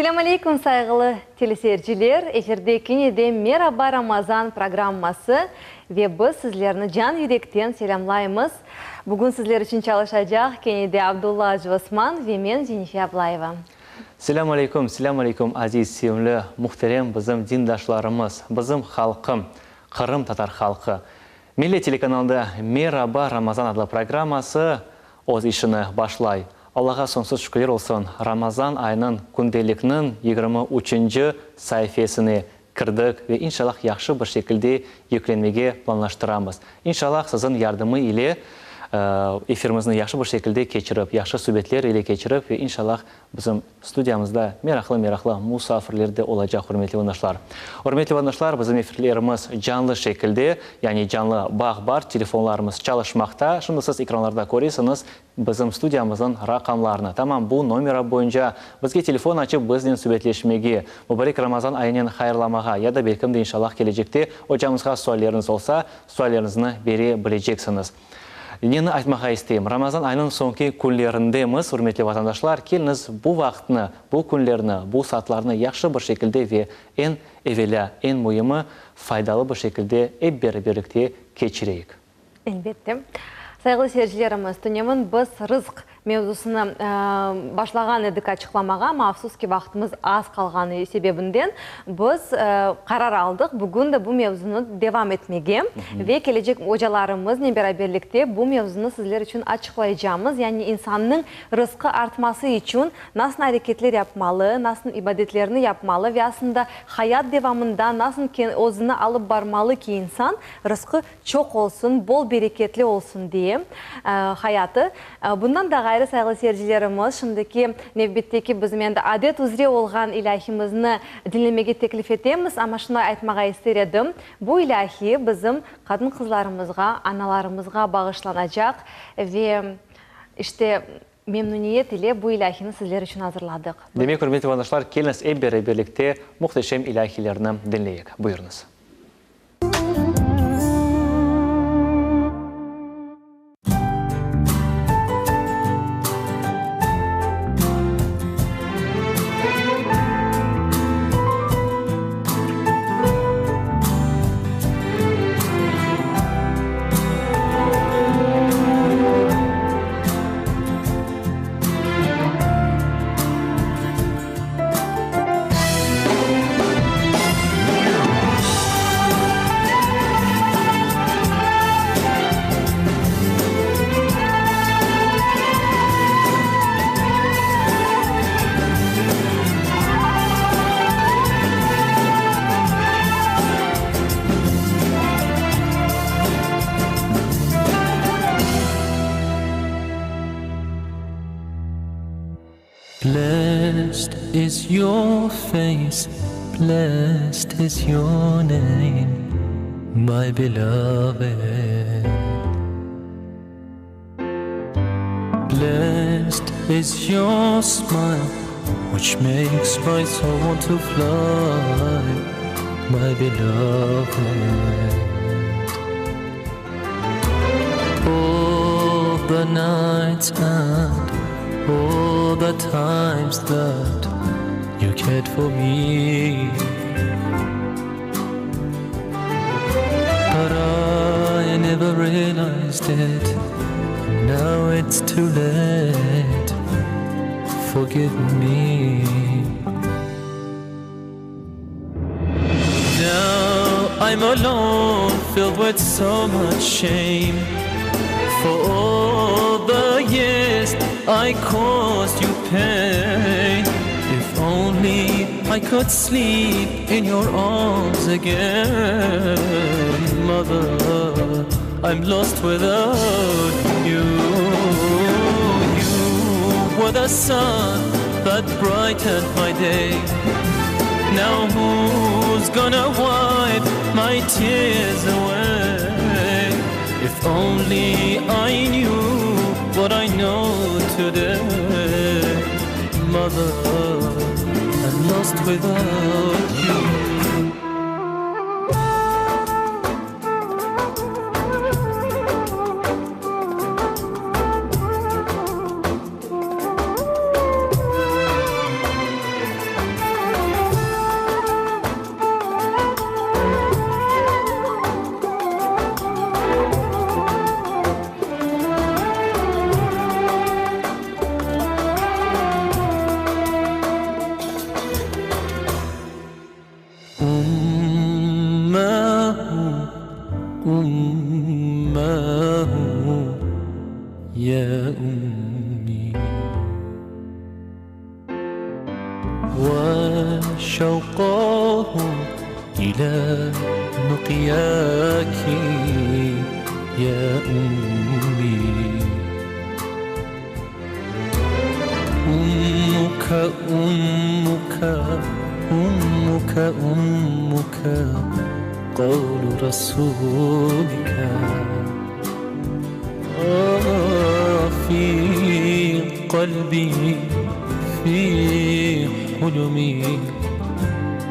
Selâm aleyküm, sayğılı teleseyirciler! Efirde kene de Meraba, Ramazan programması ve biz sizlerni can yürekten selâmlaymız. Bugün sizler içün çalışacaq kene de Abdulla Acıosman ve men, Zenife Ablayeva. Selâm aleyküm, selâm aleyküm, aziz, sevimli, muhterem bizim dindaşlarımız, bizim halqım, qırımtatar halqı. Millet telekanalında Meraba, Ramazan adlı programması öz işini başlay. Allağa soñsuz şükürler olsun, Ramazan ayınıñ kündelikniñ 23-nci saifesine kirdik ve inşallah yahşı bir şekilde yüklenmege planlaştıramız. İnşallah siziñ yardımı ile efirimizni yahşı bir şekilde keçirip, yahşı subetler ile keçirip ve inşallah bizim studiyamızda meraqlı-meraqlı musafirler de olacaq, ürmetli vatandaşlar. Ürmetli vatandaşlar, bizim efirlerimiz canlı şekilde, yani canlı bağ bar, telefonlarımız çalışmaqta. Şimdi siz ekranlarda köresiñiz, Bizim studiyamıznıñ raqamlarını, tamam bu nomera boyunca bizge telefon açıp biznen subetleşmege, mubarek Ramazan ayınen hayırlamağa ya da belkim de inşallah kelecekte ocamızğa sualleriñiz olsa, sualleriñizni bere bileceksiñiz. Neni aytmağa isteyim, Ramazan ayınıñ soñki künlerindemiz, ürmetli vatandaşlar, keliñiz bu vaqıtnı, bu künlerni, bu saatlarnı yahşı bir şekilde ve eñ evelâ, eñ müimi, faydalı bir şekilde ep beraberlikte keçireyik. Elbette. Sayğılı seyircilerimiz, tünevin biz rızq mevzusını başlağan edik açıqlamağa, amma afsus ki, vaqtımız az qalğanı sebebinden biz qarar aldıq bugün de bu mevzunı devam etmege ve kelecek ocalarımıznen beraberlikte bu mevzunı sizler içün açıqlaycamız. Yani insannıñ rızqı artması içün nasıl areketler yapmalı, nasıl ibadetlerni yapmalı ve aslında hayat devamında nasıl özüni alıp barmalı ki, insan rızqı çoq olsun, bol bereketli olsun diye hayatı. Bundan da ğayrı, sayğılı seyircilerimiz, şimdiki nevbetteki bizim endi adet üzre olğan ilâhimizni diñlemege teklif etemiz. Amma şunı aytmağa ister edim, bu ilâhi bizim qadın-qızlarımızğa, analarımızğa bağışlanacaq ve işte, memnüniyet ile bu ilâhini sizler içün azırladıq. Demek, ürmetli vatandaşlar, keliñiz ep beraberlikte muhteşem ilâhilerni diñleyik. Buyurıñız. Blessed is your face, blessed is your name, my beloved. Blessed is your smile, which makes my soul want to fly, my beloved. All the nights and all the times that you cared for me. But I never realized it. Now it's too late. Forgive me. Now I'm alone, filled with so much shame. For all the years I caused you pain. If only I could sleep in your arms again, mother. I'm lost without you. You were the sun that brightened my day. Now who's gonna wipe my tears away? If only I knew what I know today, mother, I'm lost without you. وشوقاه إلى لقياك يا أمي أمك أمك أمك أمك قول رسولك آه في قلبي في حلمي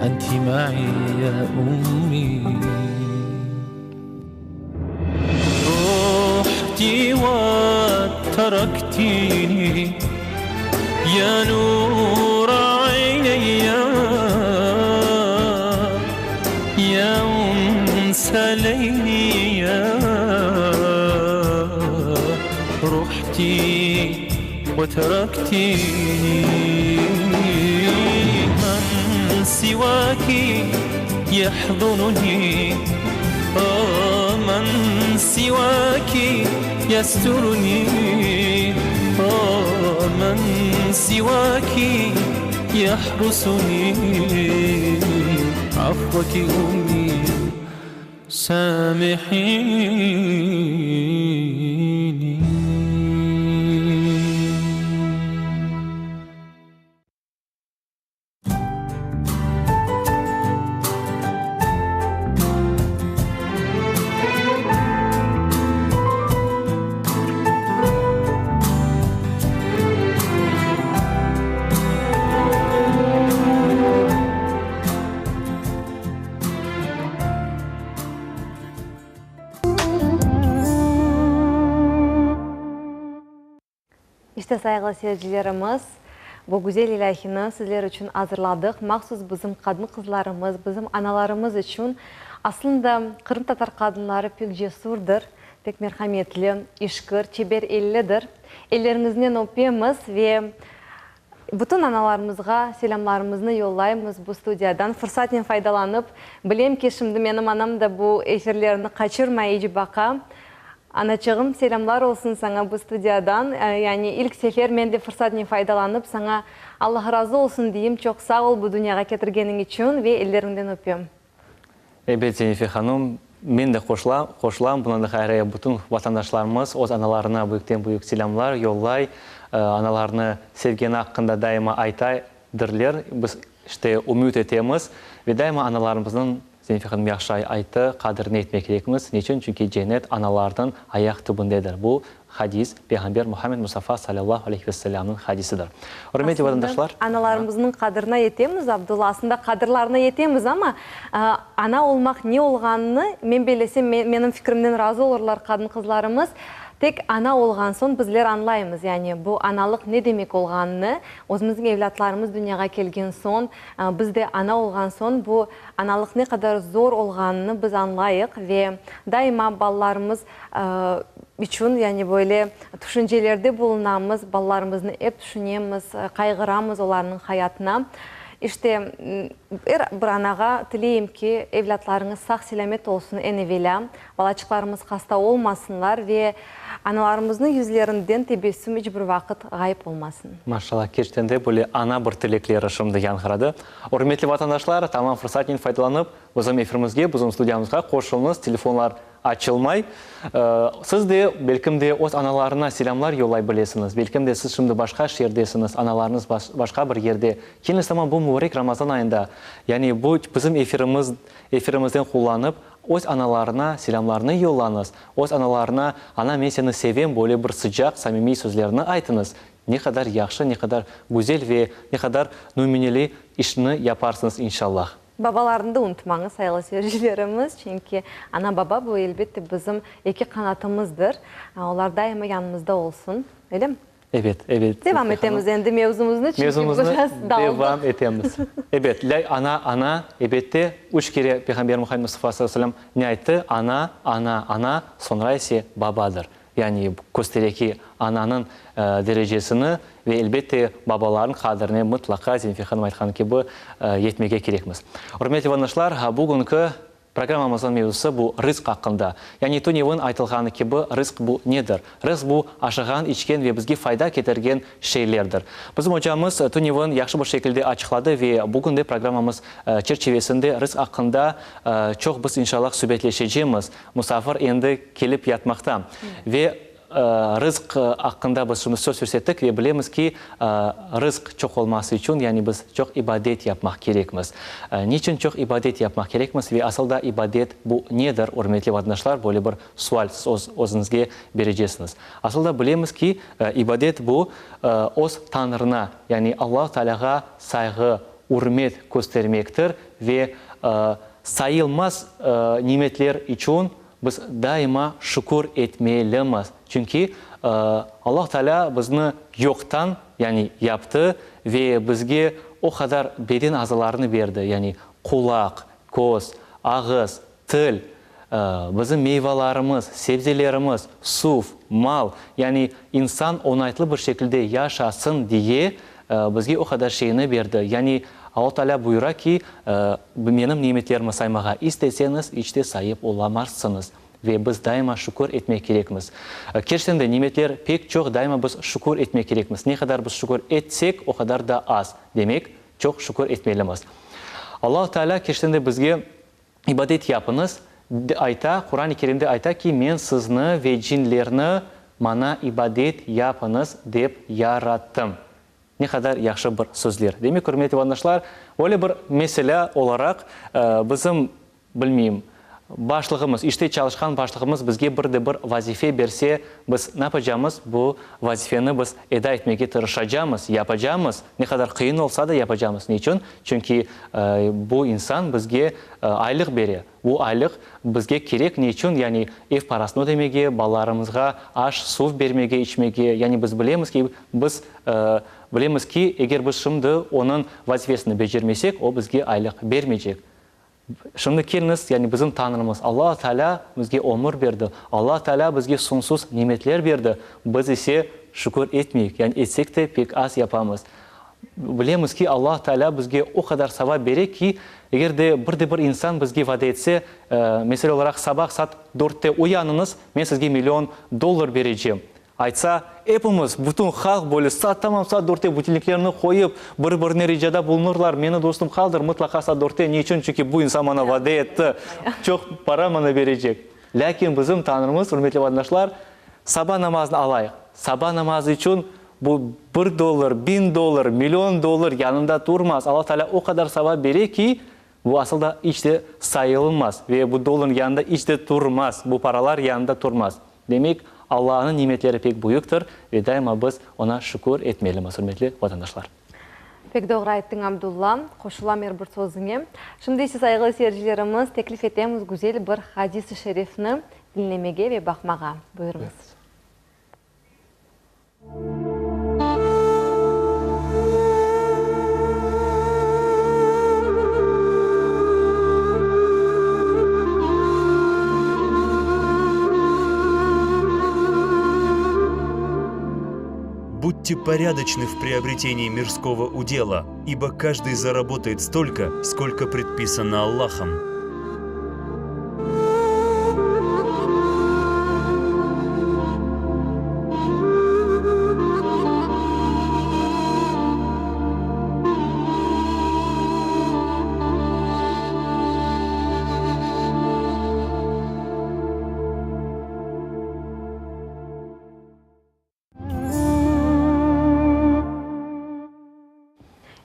أنت معي يا أمي رحتي وتركتيني يا نور عيني يا أنس ليلي رحتي وتركتيني من سواك يحضنني آه من سواك يسترني آه من سواك يحرسني عفوك أمي سامحيني İşte, sayğılı seyircilerimiz, bu güzel ilâhini sizler içün azırladıq. Mahsus bizim qadın-qızlarımız, bizim analarımız içün. Aslında, qırımtatar qadınları pek cesurdır, pek merhametli, işkir, çeber ellidir. Elleriñiznen öpemiz ve Bütün analarımızğa selâmlarımıznı yollaymız bu studiyadan. Fırsatnen faydalanıp, bilem ki, şimdi menim anam da bu efirlerni qaçırmay, iç baqa. Anaçığım, selâmlar olsun saña bu studiyadan. Yani ilk sefer men de fırsatnen faydalanıp, saña Allah razı olsun deyim, çoq sağ ol bu dünyağa ketirgeniñ içün ve elleriñden öpem. Ebet, Zenife hanım, men de qoşulam, qoşulam. Bundan da ğayrı, bütün vatandaşlarımız öz analarına büyükten-büyük selâmlar yollay, analarını sevgeni aqqında daima aytadırler. Biz, işte, ümüt etemiz ve daima analarımıznıñ, Zenife hanım yahşı ayttı, qadrini etmek kerekmiz. Neçün? Çünki cennet analarnıñ ayaq tübündedir. Bu Hadis, Peyğamber Muhammed Mustafa salâllahu aleyhi ve selâmnıñ hadisidir. Ürmetli vatandaşlar! Aslında, analarımıznıñ qadrına yetemiz, Abdulla, aslında qadrlarına yetemiz, amma ana olmaq ne olğanını, men bellesem, menim fikrimden razı olurlar qadın-qızlarımız, tek ana olğan soñ bizler añlaymız, yani bu analıq ne demek olğanını, özümizniñ evlâtlarımız dünyağa kelgen soñ, biz de ana olğan soñ bu analıq ne qadar zor olğanını biz añlayıq ve daima balalarımız içün, yani böyle tüşüncelerde bulunamız, balalarımıznı ep tüşünemiz, qayğıramız olarnıñ hayatına. İşte, er bir anağa tileyim ki, evlâtlarıñız sağ-selâmet olsun eñ evelâ, balaçıqlarımız hasta olmasınlar ve analarımıznıñ yüzlerinden tebessüm iç bir vaqıt ğayıp olmasın. Maşallah, kerçekten de böyle ana bir tilekleri şimdi yañğıradı. Ürmetli vatandaşlar, tamam fırsatnen faydalanıp, bizim efirimizge, bizim studiyamızğa qoşulıñız, telefonlar Açılmay. Siz de, belkim de, öz analarına selâmlar yollay bilesiñiz. Belkim de, siz şimdi başqa şeerdesiñiz, analarıñız başqa bir yerde. Keliñiz tamam bu mübarek Ramazan ayında, yani bu bizim efirimiz, efirimizden qullanıp, öz analarına selâmlarnı yollañız, öz analarına, Ana, men seni sevem, böyle bir sıcaq, samimiy sözlerni aytıñız. Ne qadar yahşı, ne qadar güzel ve ne qadar nümüneli işni yaparsıñız, inşallah. Babalarnı da unutmañız, sayılı seyircilerimiz, çünki ana-baba bu, elbette, bizim eki qanatımızdır. Olar daima yanımızda olsun, öylemi? Ebet, ebet. Devam etemiz endi mevzumıznı, çünki biraz dağıldıq. Devam etemiz. Ebet, lây ana, ana, ebette, üç kere Peyğamber Muhammed Mustafa salâllahu aleyhi ve sellem ne ayttı? Ana, ana, ana, soñra ise babadır. Yani köstere ki, ananıñ derecesini ve, elbette, babalarnıñ qadrine mıtlaqa, Zenife hanım aytqanı kibi, yetmege kerekmiz. Ürmetli vatandaşlar, bugünki. Programmamıznıñ mevzusı bu rızq aqqında. Yani tünevin aytılğanı kibi, rızq bu nedir? Rızq bu aşağan, içken ve bizge fayda ketirgen şeylerdir. Bizim ocamız tünevin yahşı bir şekilde açıqladı ve bugün de programmamız çerçivesinde rızq aqqında çoq biz inşallah subetleşecemiz. Musafir endi kelip yatmaqta. Ve Rızq aqqında biz şimdi söz yürsettik ve bilemiz ki, rızq çoq olması içün, yani biz çoq ibadet yapmaq kerekmiz. Niçün çoq ibadet yapmaq kerekmiz ve asıl da ibadet bu nedir, ürmetli vatandaşlar, böyle bir sual siz öz özüñizge berecesiñiz. Asıl da bilemiz ki, ibadet bu öz Tañrına, yani Allahu Tealâğa sayğı, ürmet köstermektir ve sayılmaz nimetler içün Biz daima şükür etmelimiz, çünki Allah Teala bizni yoqtan, yani yaptı ve bizge o qadar beden azalarını berdi, yani qulaq, köz, ağız, til, bizim meyvalarımız, sebzelerimiz, suv, mal, yani insan oñaytlı bir şekilde yaşasın diye bizge o qadar şeyni berdi. Yani Alla Teala buyura ki, Menim nimetlerimi saymağa isteseñiz, iç de sayıp olamazsıñız. Ve biz daima şükür etmek kerekmiz. Kerçekten de, nimetler pek çoq, daima biz şükür etmek kerekmiz. Ne qadar biz şükür etsek, o qadar da az. Demek, çoq şükür etmelimiz. Allahu Teala kerçekten de bizge ibadet yapıñız, ayta, Quran-ı Kerimde ayta ki, Men sizni ve cinlerni maña ibadet yapıñız dep yarattım. Ne qadar yahşı bir sözler. Demek, ürmetli vatandaşlar, böyle bir mesele olaraq bizim, bilmeyim, başlığımız, işte çalışqan başlığımız bizge bir de bir vazife berse, biz ne yapacamız? Bu vazifeni biz eda etmege tırışacamız, yapacamız. Ne qadar qıyın olsa da yapacamız. Ne içün? Çünki bu insan bizge aylıq bere. Bu aylıq bizge kerek ne içün? Yani ev parasını ödemege, balalarımızğa aş, suv bermege, içmege. Yani biz bilemiz ki, biz bilemiz ki, eger biz şimdi onıñ vazifesini becermesek, o bizge aylıq bermeycek. Şimdi keliñiz, yani bizim Tañrımız Alla Taalâ bizge ömür berdi, Alla Taalâ bizge soñsuz nimetler berdi, biz ise şükür etmeyik, yani etsek de pek az yapamız. Bilemiz ki, Alla Taalâ bizge o qadar savap bere ki, eger de bir de bir insan bizge vade etse, mesele olaraq, sabah saat dörtte uyanıñız, men sizge million dollar berecem, aytsa, epimiz, bütün halq böyle saat tamam saat dörtte butilniklerini qoyıp, bir-birine ricada bulunırlar, meni dostum qaldır, mıtlaqa saat dörtte, ne içün? Çünki bu insan maña vade etti, çoq para maña berecek. Lâkin bizim Tañrımız, ürmetli vatandaşlar, saba namazını alayıq, saba namazı içün Bu bir dollar, biñ dollar, million dollar yanında turmaz. Alla Teala o qadar savap bere ki, bu asıl da iç de sayılmaz ve bu dollarnıñ yanında iç de turmaz, bu paralar yanında turmaz. Demek, Allanıñ nimetleri pek büyüktir ve daima biz Oña şükür etmelimiz, ürmetli vatandaşlar. Pek doğru ayttıñ, Abdulla. Qoşulam er bir sözüñe. Şimdi ise, sayğılı seyircilerimiz, teklif etemiz güzel bir hadis-i şerifni diñlemege ve baqmağa. Buyurıñız. Будьте порядочны в приобретении мирского удела, ибо каждый заработает столько, сколько предписано Аллахом.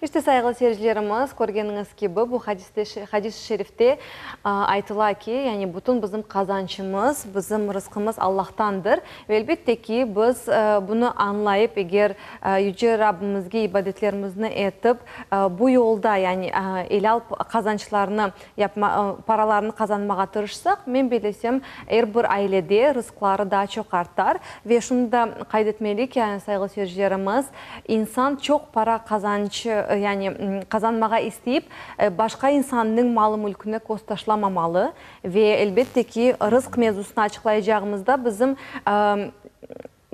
İşte, sayğılı seyircilerimiz, körgeniñiz kibi, bu hadiste, hadis-i şerifte aytıla ki, yani bütün bizim qazançımız, bizim rızqımız Allahtandır. Ve elbette ki, biz bunı añlayıp, eger Yüce Rabbimizge ibadetlerimizni etip, bu yolda, yani elâl qazançlarnı Yapma, paralarnı qazanmağa tırışsaq, men bellesem, er bir ailede rızqları daa çoq artar. Ve şunı da qayd etmeli ki, sayğılı seyircilerimiz, insan çoq para qazanç, yani qazanmağa isteyip, başqa insannıñ malı-mülküne köz taşlamamalı. Ve, elbette ki, rızq mevzusını açıqlaycağımızda bizim.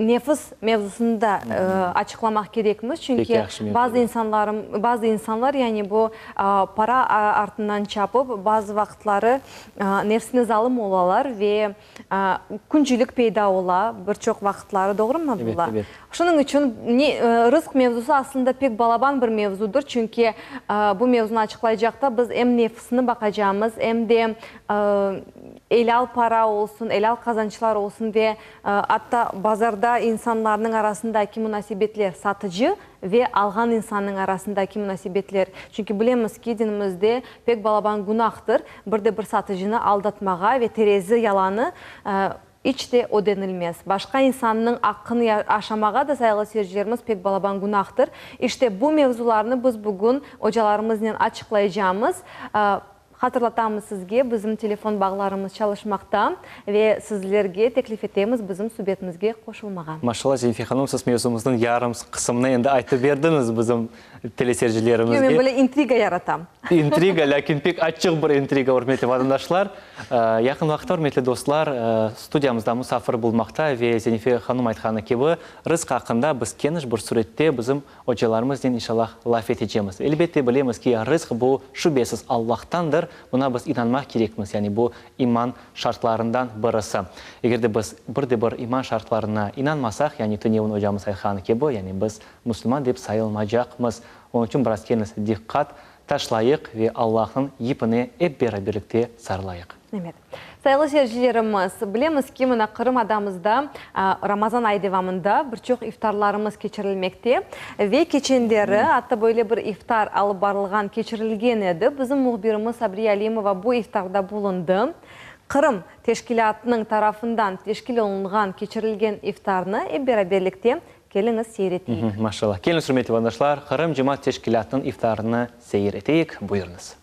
Nefis mevzusını da açıqlamaq kerekmiz, çünki bazı insanlarım, bazı insanlar, yani bu para artından çapıp, bazı vaqıtları nefsine zalım olalar ve küncülik peyda ola bir çoq vaqıtları, doğrumı, Abdulla? Şunıñ içün rızq mevzusı aslında pek balaban bir mevzudır, çünki bu mevzunı açıqlaycaqta biz em nefisni baqacamız, em de elâl para olsun, elâl qazançlar olsun ve Atta bazarda insanlarnıñ arasındaki munasebetler, satıcı ve alğan insannıñ arasındaki munasebetler. Çünki bilemiz ki, dinimizde pek balaban günahtır, bir de bir satıcını aldatmağa ve terezi yalanı iç de ödenilmez. Başqa insannıñ aqqını aşamağa da, sayğılı seyircilerimiz, pek balaban günahtır. İşte, bu mevzularnı biz bugün ocalarımıznen açıqlaycamız. Hatırlatamız sizge, bizim telefon bağlarımız çalışmaqta ve sizlerge teklif etemiz bizim subetimizge qoşulmağa. Maşallah, Zenife hanım, siz mevzumıznıñ yarım qısımını endi aytıp berdiñiz bizim teleseyircilerimizge. Yoq, men böyle intriga yaratam. İntriga, lâkin pek açıq bir intriga, ürmetli vatandaşlar. Yaqın vaqıtta, ürmetli dostlar, studiyamızda musafir bulmaqta ve Zenife hanım aytqanı kibi, rızq aqqında biz keniş bir sürette bizim Ocalarımıznen inşallah laf etecemiz. Elbette, bilemiz ki, rızq bu, şübesiz, Allahtandır, buna biz inanmaq kerekmiz, yani bu iman şartlarından birisi. Eger de biz bir de bir iman şartlarına inanmasaq, yani tünevin ocamız aytqanı kibi, yani biz musulman dep sayılmacaqmız. Onıñ içün biraz keniz diqqat taşlayıq ve Allahnıñ yipine ep beraberlikte sarılayıq. Evet. Sayğılı seyircilerimiz, bilemiz ki, mına Qırım adamızda Ramazan ayı devamında bir çoq iftarlarımız keçirilmekte ve keçenleri atta böyle bir iftar alıp barılğan, keçirilgen edi. Bizim mühbirimiz Sabriye Alimova bu iftarda bulundı. Qırım teşkilâtınıñ tarafından teşkil olunğan, keçirilgen iftarnı ep beraberlikte keliñiz seyir eteyik. Maşallah. Keliñiz, ürmetli vatandaşlar, Qırım cemaat teşkilâtınıñ iftarını seyir eteyik. Buyurıñız.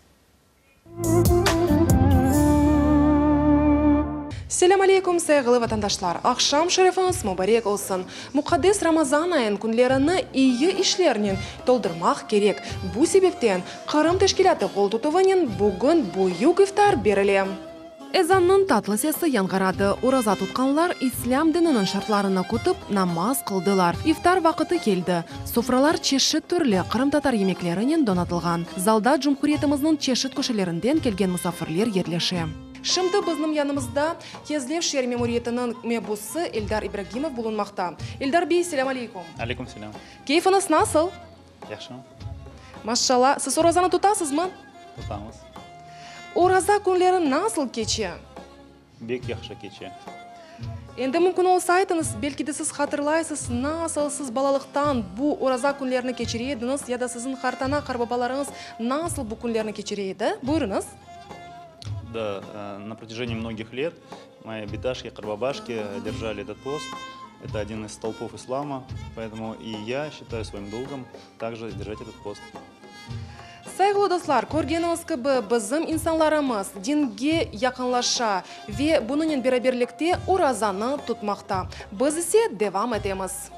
Selâm aleykum, sayğılı vatandaşlar! Aqşam şerifiñiz mubarek olsun! Muqaddes Ramazan ayınıñ künlerini iyi işlernen toldurmaq kerek. Bu sebepten Qırım teşkilâtı qol tutuvınen bugün büyük iftar berile. Ezannıñ tatlı sesi yañğıradı. Oraza tutqanlar İslâm dininiñ şartlarını kütip, namaz qıldılar. İftar vaqıtı keldi. Sofralar çeşit türlü qırımtatar yemeklerinen donatılğan. Zalda cumhuriyetimizniñ çeşit köşelerinden kelgen musafirler yerleşe. Şimdi bizniñ yanımızda Kezlev şeer memuriyetiniñ mebusı Eldar İbragimov bulunmaqta. Eldar bey, selâm aleykum. Aleykum selâm. Keyfiñiz nasıl? Yahşı. Maşşalla. Siz orazanı tutasızmı? Tutamız. Oraza künleri nasıl keçe? Bek yahşı keçe. Endi mümkün olsa aytıñız, belki de siz hatırlaysız, nasıl siz balalıqtan bu oraza künlerini keçire ediñiz ya da siziñ qartana, qartbabalarıñız nasıl bu künlerni keçire edi? Buyurıñız. Da, na протяжении многих лет мои биташки, qartbabaşki держали этот пост. Это один из столпов ислама, поэтому и я считаю своим долгом также держать этот пост. Sayğılı dostlar, körgeniñiz kibi, bizim insanlarımız dinge yaqınlaşa ve bunıñnen beraberlikte orazanı tutmaqta. Biz ise devam etemiz.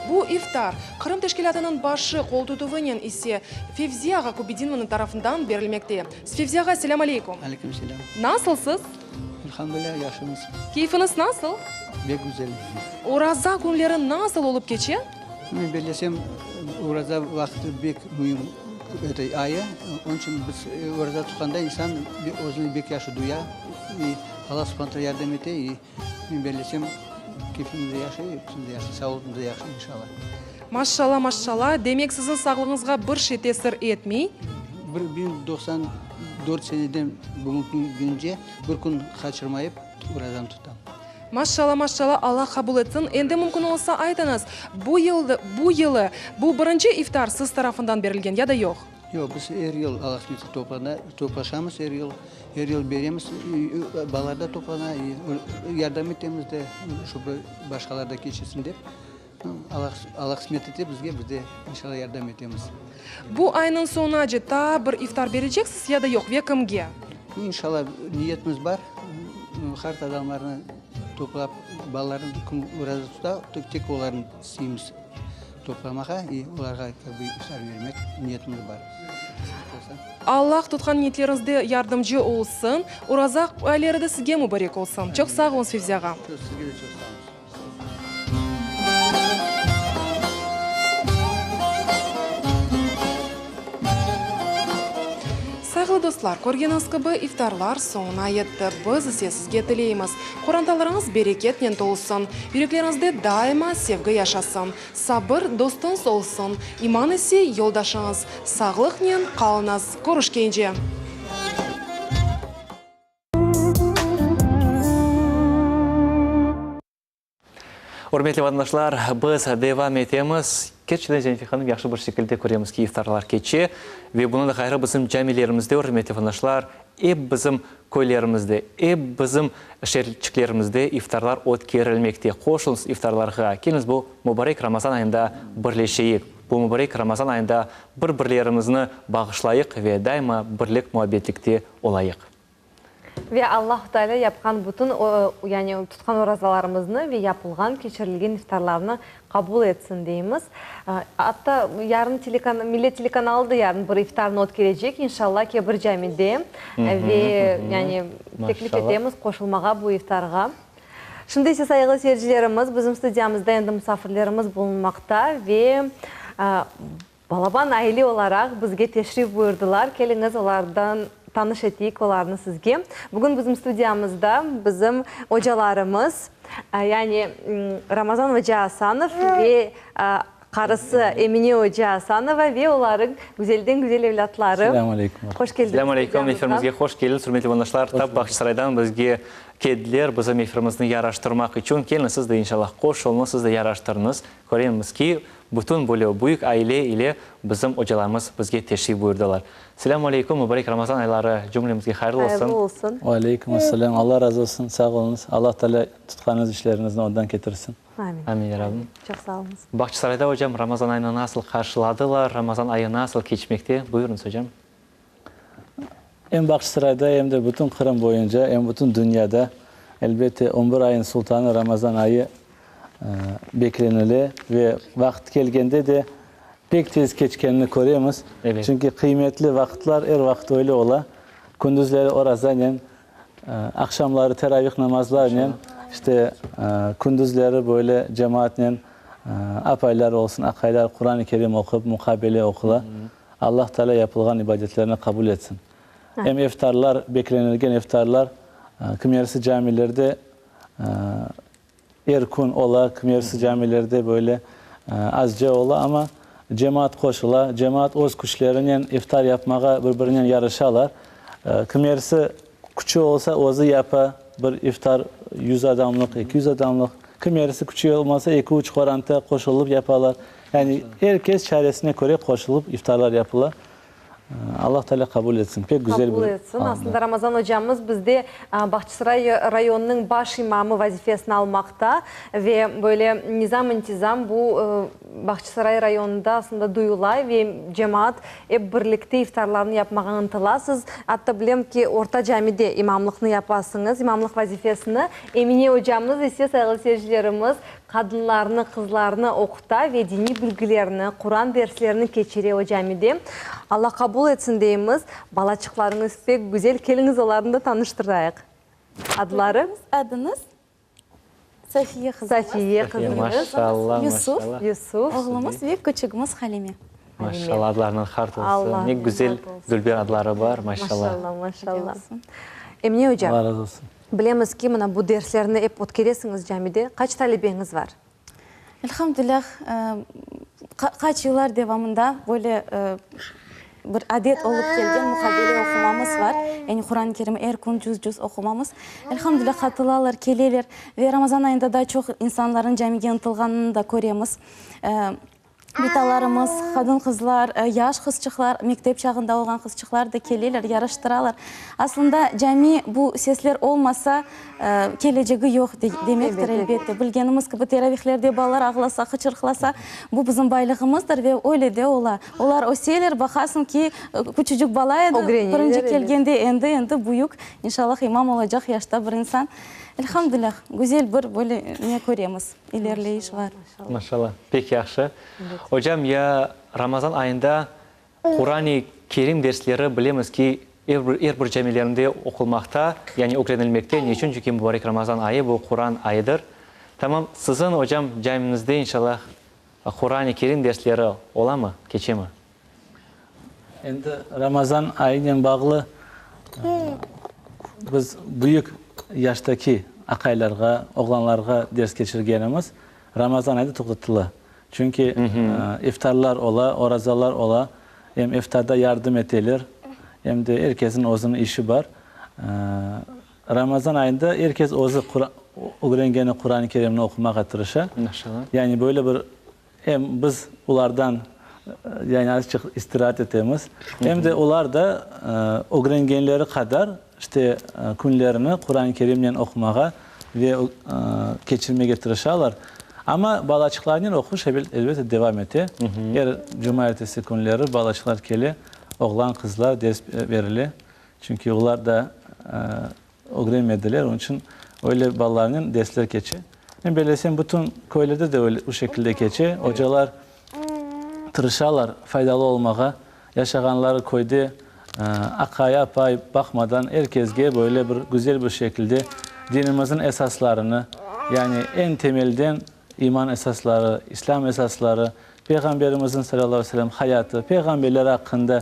Bu iftar, Qırım teşkilâtınıñ başı qoltutuvınen ise Fevzi ağa Kübedinovnıñ tarafından berilmekte. Fevzi ağa, selâm aleykum! Aleyküm selâm! Nasılsız? Elhamdülilâ, yahşımız. Keyfiñiz nasıl? Bek güzel. Oraza künleri nasıl olıp keçe? Men bellesem, oraza vaqtı bek müim ayı. Onıñ içün biz oraza tutqanda insan özüni bek yahşı duya. İ Alla subhane taala yardım ete. İ men bellesem, keyfimiz de yahşı, epimiz de yahşı, sağlığımız da yahşı, inşalla. Maşşalla, maşşalla. Demek, siziñ sağlığıñızğa bir şey tesir etmey? 1094 seneden bugünki künce bir kün qaçırmayıp orazanı tutam. Maşşalla, maşşalla, Alla qabul etsin. Endi mümkün olsa aytıñız, bu yıl, bu yılı, bu birinci iftar siz tarafından berilgen ya da yoq? Yoq, biz er yıl Alla qısmet etse toplana, toplaşamız er yıl, er yıl beremiz, balalar da toplana, yardım etemiz de, şoby başqalar da keçirsin dep. Alla qısmet etse bizge, biz de inşalla yardım etemiz. Bu aynıñ soñunace taa bir iftar bereceksiz ya da yoq ve kimge? İnşalla niyetimiz bar, qart adamlarnı toplap, balalarnı kim oraza tuta, tek olarnı isteymiz toplamağa i olarğa kak bi iftar bermek niyetimiz bar. Allah tutqan niyetleriñizde yardımcı olsun. Oraza ayları da sizge mubarek olsun. Çoq sağ oluñız, Fevzi ağa. Sizge de çoq sağ oluñız. Sayğılı dostlar, körgeniñiz kibi, iftarlar soñuna yetti. Biz ise sizge tileymiz, qorantalarıñız bereketnen tolsun, yürekleriñizde daima sevgi yaşasın, sabır dostuñız olsun, iman ise yoldaşıñız. Sağlıqnen qalıñız! Körüşkence! Ürmetli vatandaşlar, biz devam etemiz. Kerçekten, Zenife hanım, yahşı bir şekilde köremiz ki, iftarlar keçe. Ve bundan da ğayrı bizim camilerimizde, ürmetli vatandaşlar, ep bizim köylerimizde, ep bizim şeerçiklerimizde iftarlar ötkerilmekte. Qoşulıñız iftarlarğa, keliñiz bu mubarek Ramazan ayında birleşeyik, bu mubarek Ramazan ayında bir-birlerimizni bağışlayıq ve daima birlik-muabbetlikte olayıq. Ve Allahu Teala yapqan bütün, yani tutqan orazalarımıznı ve yapılğan, keçirilgen iftarlarnı qabul etsin deymiz. Atta yarın Millet telekanalı da yarın bir iftarnı ötkerecek, inşallah, Kebir camide. Ve yani teklif etemiz qoşulmağa bu iftarğa. Şimdi ise, sayğılı seyircilerimiz, bizim studiyamızda endi musafirlerimiz bulunmaqta ve Balaban aile olaraq bizge teşrif buyurdılar. Keliñiz, olardan tanış eteyik olarnı sizge. Bugün bizim studiyamızda bizim ocalarımız, yani Ramazan oca Asanov ve qarısı Emine oca Asanova ve olarıñ güzelden-güzel evlâtları. Selâm aleyküm. Hoş keldiñiz Selâm aleyküm, studiyamızğa. efirimizge hoş keldiñiz, ürmetli vatandaşlar. Tap Bağçasaraydan bizge keldiler, bizim efirimizni yaraştırmaq içün. Keliñiz, siz de inşallah qoşulıñız, siz de yaraştırıñız. Köremiz ki, Bütün böyle büyük aile ile bizim ocalarımız bizge teşrif buyurdılar. Selâmü aleyküm, mübarek Ramazan ayları cümlemizge hayırlı olsun. Hayırlı olsun. Ve aleyküm esselâm. Allah razı olsun. Sağ oluñız. Allah Teala tutqanıñız işleriñizni ondan ketirsin. Amin. Amin, ya Rabbim. Çoq sağ oluñız. Bağçasarayda, ocam, Ramazan ayını nasıl qarşıladılar, Ramazan ayı nasıl keçmekte? Buyurıñız, ocam. Em Bağçasarayda, em de bütün Qırım boyunca, em bütün dünyada, elbette, on bir ayın sultanı Ramazan ayı beklenile ve vaqıt kelgende de pek tez keçkenini köremiz. Çünki qıymetli vaqıtlar er vaqıt öyle ola. Kündüzleri orazanen, aqşamları teravih namazlarnen, işte, kündüzleri böyle cemaatnen apaylar olsun, aqaylar Quran-ı Kerim oqup, muqabele oqula. Allah Teala yapılğan ibadetlerni qabul etsin. Em iftarlar, beklenilgen iftarlar, kimerisi camilerde er kün ola, kimerisi camilerde böyle azca ola, amma cemaat qoşula, cemaat öz küçlerinen iftar yapmağa bir-birinen yarışalar. Kimerisi küçü olsa, özü yapa bir iftar, yüz adamlıq, 200 adamlıq, kimerisi küçü olmasa, eki-üç qoranta qoşulıp yapalar. Yani er kes çaresine köre qoşulıp iftarlar yapıla. Allah Teala qabul etsin. Pek güzel bir Qabul etsin. Aslında Ramazan ocamız bizde Bağçasaray rayonınıñ baş imamı vazifesini almaqta ve böyle nizam-intizam bu Bağçasaray rayonında aslında duyula ve cemaat ep birlikte iftarlarnı yapmağa ıntıla. Siz atta bilem ki, Orta Camide imamlıqnı yapasıñız, imamlıq vazifesini. Emine ocamız ise, sayğılı seyircilerimiz, Qadınlarnı, qızlarnı oquta ve diniy bilgilerni, Quran derslerini keçire o camide. Alla qabul etsin deymiz. Balaçıqlarıñız pek güzel, keliñiz olarnı da tanıştırayıq. Adları? Adıñız? Safiye qızımız. Safiye qızıñız. Maşallah, Yusuf. maşallah. Yusuf. Oğlumız ve küçügimiz Halime. Maşallah, adlarıñız hart olsun. Allah Ne güzel, hart olsun. dülber adları bar, maşallah. Maşallah, maşallah. Emine oca. Allah razı olsun. Bilemiz ki, mına bu derslerni ep ötkeresiñiz camide. Qaç talebeñiz var? Elhamdülilâh, qaç yıllar devamında böyle bir adet olıp kelgen muqabele oqumamız var. Yani Quran-ı Kerim er kün cüz-cüz oqumamız. Elhamdülilâh, qatılalar, keleler ve Ramazan ayında daa çoq insanlarnıñ camige ıntılğanını da köremiz. Bitalarımız, qadın-qızlar, yaş qızçıqlar, mektep çağında olğan qızçıqlar da keleler, yaraştıralar. Aslında cami bu sesler olmasa, kelecegi yoq demektir, elbette. Bilgenimiz kibi, teravihlerde balalar ağlasa, qıçırqlasa, bu bizim baylığımızdır ve öyle de ola. Olar öseler, baqasıñ ki, küçücik bala edi, birinci kelgende, endi, endi büyük, inşallah, imam olacaq yaşta bir insan. Elhamdülilâh, güzel bir böyle ne köremiz, ilerleyiş var. Maşallah, pek yahşı. Ocam, ya Ramazan ayında Quran-i. Kerim dersleri, bilemiz ki, er bir, er bir camilerinde oqulmaqta, yani ögrenilmekte. Ne içün? Çünki mubarek Ramazan ayı, bu Quran ayıdır. Tamam, siziñ, ocam, camiñizde, inşallah, Quran-ı Kerim dersleri olamı, keçemi? Endi Ramazan ayınen bağlı biz büyük yaştaki aqaylarğa, oğlanlarğa ders keçirgenimiz Ramazan ayında toqtatıla. Çünki iftarlar ola, orazalar ola, em iftarda yardım eteler, em de er kesniñ özüniñ işi bar. Ramazan ayında er kes özü ögrengeni Quran-ı Kerimni oqumağa tırışa. Yani böyle bir Em biz olardan, yani azçıq istiraat etemiz, em de olar da ögrengenleri qadar, işte, künlerini Quran-ı Kerimnen oqumağa ve keçirmege tırışalar. Amma balaçıqlarnen oquş, elbette, devam ete. Er cumaertesi künleri balaçıqlar kele, oğlan, qızlar ders berile, çünki olar da Ögrenmediler, onıñ içün öyle balalarnen dersler keçe. Men bellesem, bütün köylerde de öyle, bu şekilde keçe. Ocalar tırışalar faydalı olmağa. Yaşağanları köyde aqay, apay baqmadan er kesge böyle bir güzel bir şekilde dinimizniñ esaslarını, yani eñ temelden iman esasları, İslâm esasları, Peyğamberimizniñ, salâllahu aleyhi ve selem, hayatı, peyğamberler aqqında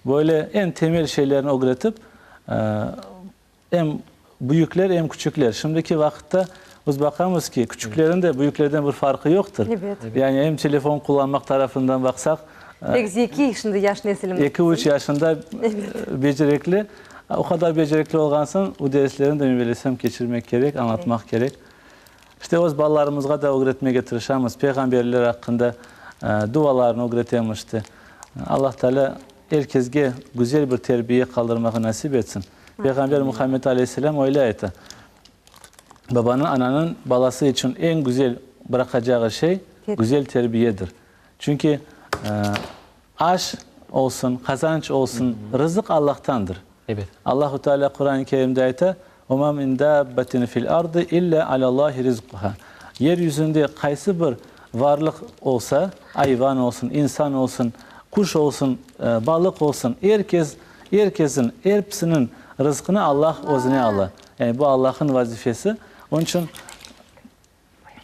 böyle eñ temel şeylerni ögretip, Em büyükler, em küçükler. Şimdiki vaqıtta biz baqamız ki, küçüklerin de büyüklerden bir farqı yoqtır. Yani em telefon qullanmaq tarafından baqsaq. Pek zekiy şimdi yaş nesilimiz. Eki-üç yaşında becerikli. O qadar becerikli olğan soñ, bu derslerni de, men bilesem, keçirmek kerek, añlatmaq kerek. İşte, öz balalarımızğa da ögretmege tırışamız. Peyğamberler aqqında dualarnı ögretemiz, işte. Allah Teala Er kesge güzel bir terbiye qaldırmağa nasip etsin. Peyğamber Muhammed aleyhisselâm öyle ayta, Babanıñ, ananıñ balası içün eñ güzel bıraqacağı şey, güzel terbiyedir. Çünki aş olsun, qazanç olsun, rızıq Allahtandır. Allahu Teala Quran-ı Kerimde ayta, Ve ma min dabbetin fil ardı illa alallahi rizquha. Yer yüzünde qaysı bir varlıq olsa, ayvan olsun, insan olsun, quş olsun, balıq olsun, er kes, er kesin, erpisiniñ rızqını Allah özüne ala. Yani bu Allah'ın vazifesi. Onıñ içün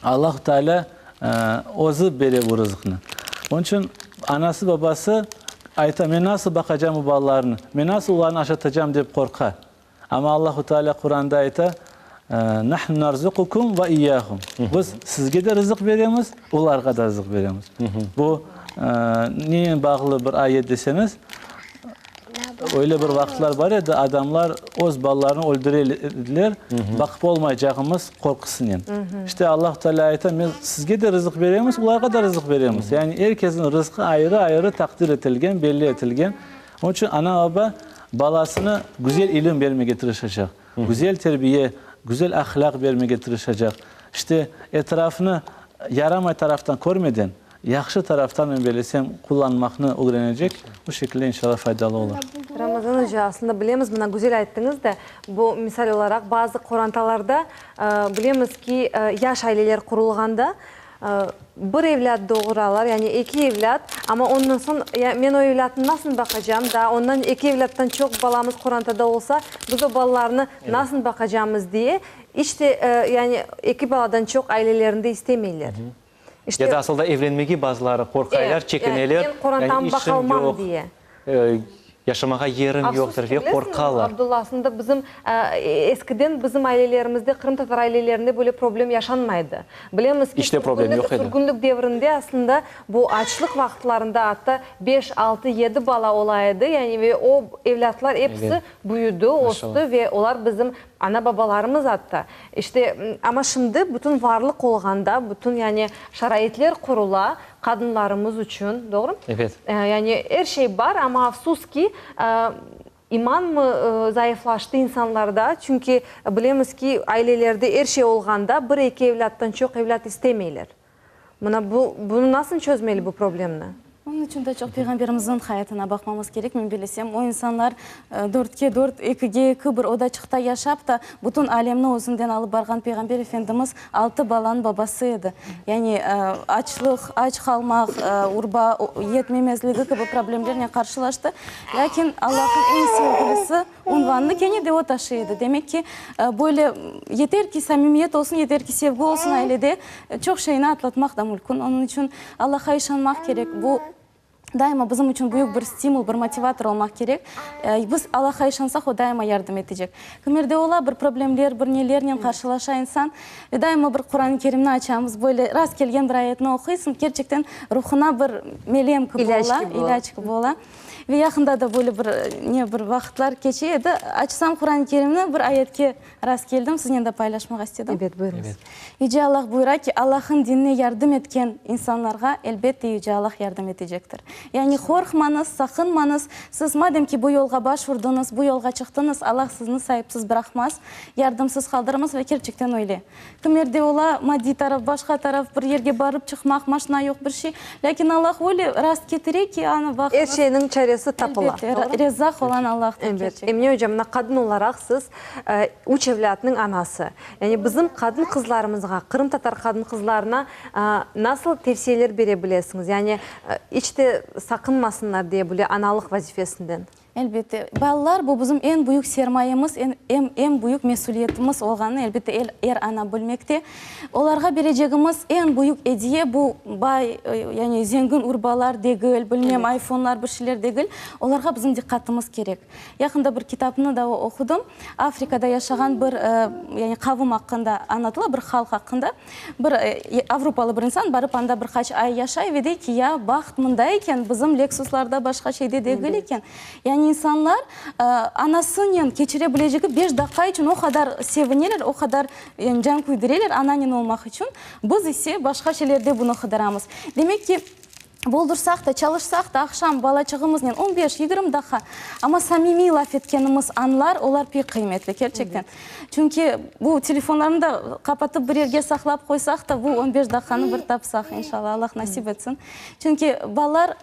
Allahu Teala özü bere bu rızıqnı. Onıñ içün anası, babası ayta, men nasıl baqacam bu balalarnı, men nasıl olarnı aşatacam dep qorqa. Amma Allahu Teala Quranda ayta, Nahnu narzuqukum ve iyyahum. Biz sizge de rızıq beremiz, olarğa da rızıq beremiz. Bu nenen bağlı bir ayet deseñiz, öyle bir vaqıtlar bar edi, adamlar öz balalarını öldüre ediler, baqıp olmaycağımız qorqusınen. İşte Allahu Teala ayta, men sizge de rızıq beremiz, olarğa da rızıq beremiz. Yani er kesniñ rızqı ayrı-ayrı taqdir etilgen, belli etilgen. Onıñ içün ana-baba balasına güzel ilim bermege tırışacaq, güzel terbiye, güzel ahlâq bermege tırışacaq. İşte, etrafnı yaramay taraftan körmeden, yahşı taraftan, men bellesem, qullanmaqnı ögrenecek, bu şekilde, inşallah, faydalı olur. Ramazan oca, aslında bilemiz, mına güzel ayttıñız da, bu misal olaraq, bazı qorantalarda bilemiz ki, yaş aileler qurulğanda, Bir evlât doğuralar, yani eki evlât, amma ondan soñ, ya men o evlâtnı nasıl baqacam, daa ondan eki evlâttan çoq balamız qorantada olsa, biz o balalarnı nasıl baqacamız diye, iç te, yani eki baladan çoq ailelerinde istemeyler. İşte, ya da asıl da evlenmege bazıları qorqaylar, çekineler, yani işim yoq. Yaşamağa yerim yoqtır ve qorqalar. Abdulla, aslında bizim eskiden bizim ailelerimizde, qırımtatar ailelerinde böyle problem yaşanmaydı. Bilemiz ki, sürgünlik devrinde aslında bu açlıq vaqıtlarında atta beş, altı, yedi bala ola edi, yani ve o evlâtlar episi büyüdi, östi ve olar bizim ana-babalarımız atta. İşte, amma şimdi bütün varlıq olğanda, bütün yani şaraitler qurula, Qadınlarımız içün, doğrumı? Evet. Yani er şey bar, amma afsus ki, imanmı zayıflaştı insanlarda, çünki bilemiz ki, ailelerde er şey olğanda bir-eki evlâttan çoq evlât istemeyler. Mına bu, bunı nasıl çözmeli bu problemni? Bunıñ içün de çoq Peyğamberimizniñ hayatına baqmamız kerek, men bilesem. O insanlar dörtke dört, ekige eki bir odaçıqta yaşap da, bütün alemni özünden alıp barğan Peyğamber Efendimiz altı balanıñ babası edi. Yani açlıq, aç qalmaq, urba yetmemezligi kibi problemlernen qarşılaştı. Lâkin Allahnıñ eñ sevgilisi unvanını kene de o taşıy edi. Demek ki, böyle yeter ki samimiyet olsun, yeter ki sevgi olsun ailede, çoq şeyni atlatmaq da mülkün. Onıñ içün Allahqa işanmaq kerek. Bu daima bizim içün büyük bir stimul, bir motivator olmaq kerek. Biz Allahqa işansaq, o daima yardım etecek. Kimerde ola bir problemler, bir nelernen qarşılaşa insan, ve daima bir Quran-ı Kerimni açamız, böyle rast kelgen bir ayetni oquysıñ, kerçekten ruhuna bir melem kibi ola, ilâc kibi ola. Ve yaqında da böyle bir ne bir vaqıtlar keçe edi, açsam Quran-ı Kerimni, bir ayetke rast keldim, siznen de paylaşmağa istedim. Ebet, buyurıñız. Yüce Allah buyura ki, Allah'ın dinine yardım etken insanlarğa, elbette, Yüce Allah yardım etecektir. Yani qorqmañız, saqınmañız, siz madem ki bu yolğa baş urdıñız, bu yolğa çıqtıñız, Allah sizni saipsiz bıraqmaz, yardımsız qaldırmaz ve kerçekten öyle. Kimerde ola, maddiy taraf, başqa taraf, bir yerge barıp çıqmaq, maşna yoq, bir şey. Lâkin Allah öyle rast ketire ki, ana, baqıñız. Er şeyniñ çaresi tapıla. Elbette, Rezzaq olan Allahtır, kerçekten. Elbet. Emine ocam, mına qadın olaraq siz üç evlâtnıñ anası. Yani bizim qadın-qızlarımızğa, qırımtatar qadın-qızlarına nasıl tevsiyeler bere bilesiñiz? Yani iç te saqınmasınlar diye bile analıq vazifesinden. Elbette, balalar, bu bizim eñ büyük sermayemiz, em eñ büyük mesüliyetimiz olğanını, elbette, er ana bilmekte. Olarğa berecegimiz eñ büyük ediye, bu bay, yani zengin urbalar degil, bilmem, ayfonlar, bir şeyler degil, olarğa bizim diqqatımız kerek. Yaqında bir kitapnı da oqudım, Afrikada yaşağan bir, yani qavım aqqında añlatıla, bir halq aqqında. Bir avropalı bir insan barıp anda bir qaç ay yaşay ve dey ki, ya, baht mında eken, bizim Leksuslarda, başqa şeyde degil eken. Yani insanlar anasınen keçire bilecegi beş daqqa içün o qadar sevineler, o qadar yani can küydüreler ananen olmaq içün. Biz ise başqa şeylerde bunı qıdıramız. Demek ki, Boldursaq da, çalışsaq da, aqşam balaçığımıznen on beş, 20 daqqa, amma samimiy laf etkenimiz anlar, olar pek qıymetli, kerçekten. Çünki bu telefonlarnı da qapatıp bir yerge saqlap qoysaq da, bu on beş daqqanı bir tapsaq, inşallah, Allah nasip etsin. Çünki balalar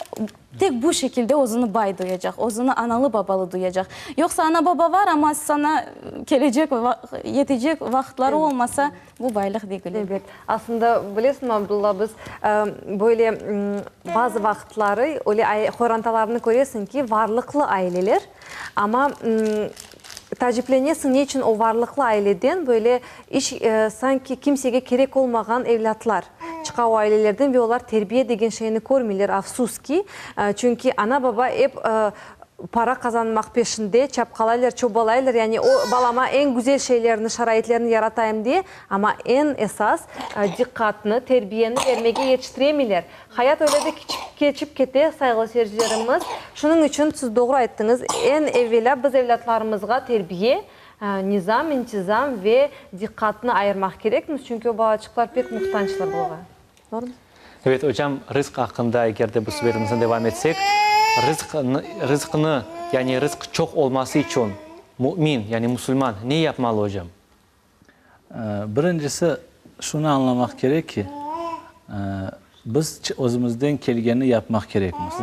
tek bu şekilde özüni bay duyacaq, özüni analı-babalı duyacaq. Yoqsa ana-baba var, amma saña kelecek, yetecek vaqıtları olmasa, Bu baylıq degil. Ebet. Aslında, bilesiñmi, Abdulla, biz böyle bazı vaqıtları öyle qorantalarnı köresiñ ki, varlıqlı aileler, amma taaciplenesiñ, ne içün o varlıqlı aileden böyle iç sanki kimsege kerek olmağan evlâtlar çıqa o ailelerden ve olar terbiye degen şeyni körmeyler, afsus ki, çünki ana-baba ep para qazanmaq peşinde çapqalaylar, çobalaylar, yani o balama eñ güzel şeylerni, şaraitlerni yaratayım diye, amma eñ esas diqqatnı, terbiyeni bermege yetiştiremeyler. Hayat öyle de keçip kete, sayğılı seyircilerimiz. Şunıñ içün siz doğru ayttıñız, eñ evelâ biz evlâtlarımızğa terbiye, nizam, intizam ve diqqatnı ayırmaq kerekmiz, çünki o balaçıqlar pek muhtaçlar buña. Doğrumı? Evet, ocam, rızq aqqında eger de bu subetimizni devam etsek, rızq, rızqnı, yani rızq çoq olması içün mümin, yani musulman ne yapmalı, ocam? Birincisi, şunı añlamaq kerek ki, biz özümizden kelgenini yapmaq kerekmiz.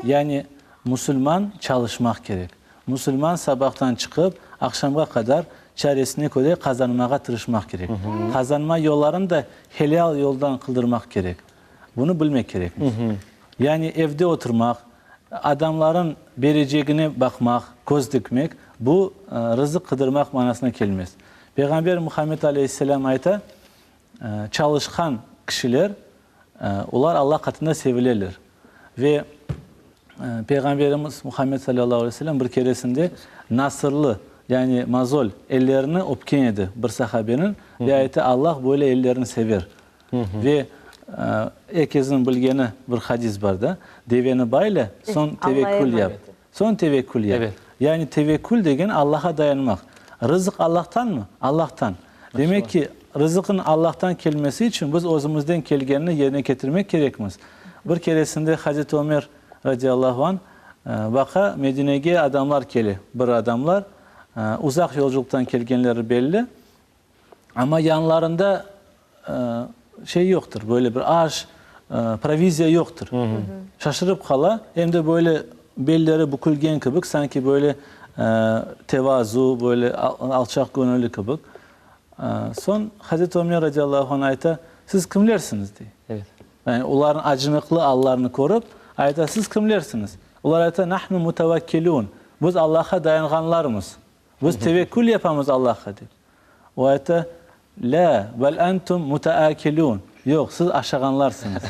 Yani musulman çalışmaq kerek. Musulman sabahtan çıqıp, aqşamğa qadar çaresine köre qazanmağa tırışmaq kerek. Qazanma yollarını da helâl yoldan qıldırmaq kerek. Bunı bilmek kerekmiz. Yani evde oturmaq, adamların berecegine baqmaq, köz dikmek, bu rızıq qıdırmaq manasına kelmez. Peyğamber Muhammed aleyhisselâm ayta, Çalışqan kişiler, olar Allah qatında sevileler. Ve Peyğamberimiz Muhammed salâllahu aleyhi ve sellem bir keresinde nasırlı, yani mozol, ellerini öpken edi bir sahabeniñ ve ayttı, Allah böyle ellerni sever. Ve er kesniñ bilgeni bir hadis bar da, Deveni bayla, soñ tevekkül yap. Soñ tevekkül yap. Yani tevekkül degen Allaha dayanmaq. Rızıq Allahtanmı? Allahtan. Demek ki, rızıqnıñ Allahtan kelmesi içün biz özümizden kelgenini yerine ketirmek kerekmiz. Bir keresinde Hazreti Ömer, radiyallahu anh, baqa, Medinege adamlar kele. Bir adamlar, uzaq yolculıqtan kelgenleri belli, amma yanlarında şey yoqtır, böyle bir aş, Proviziya yoqtır. Şaşırıp qala, em de böyle belleri bükülgen kibik, sanki böyle tevazu, böyle alçaq göñülli kibik. Soñ Hazreti Ömer radiyallahu anh ayta, Siz kimlersiñiz? dey. Evet. Yani olarnıñ acınıqlı allarını körip, ayta, Siz kimlersiñiz? Olar ayta, Nahnu mutavekkilun, Biz Allahqa dayanğanlarmız. Biz tevekkül yapamız Allahqa, dep. O ayta, Lâ, bel entum mutaakilun, Yoq, siz aşağanlarsıñız.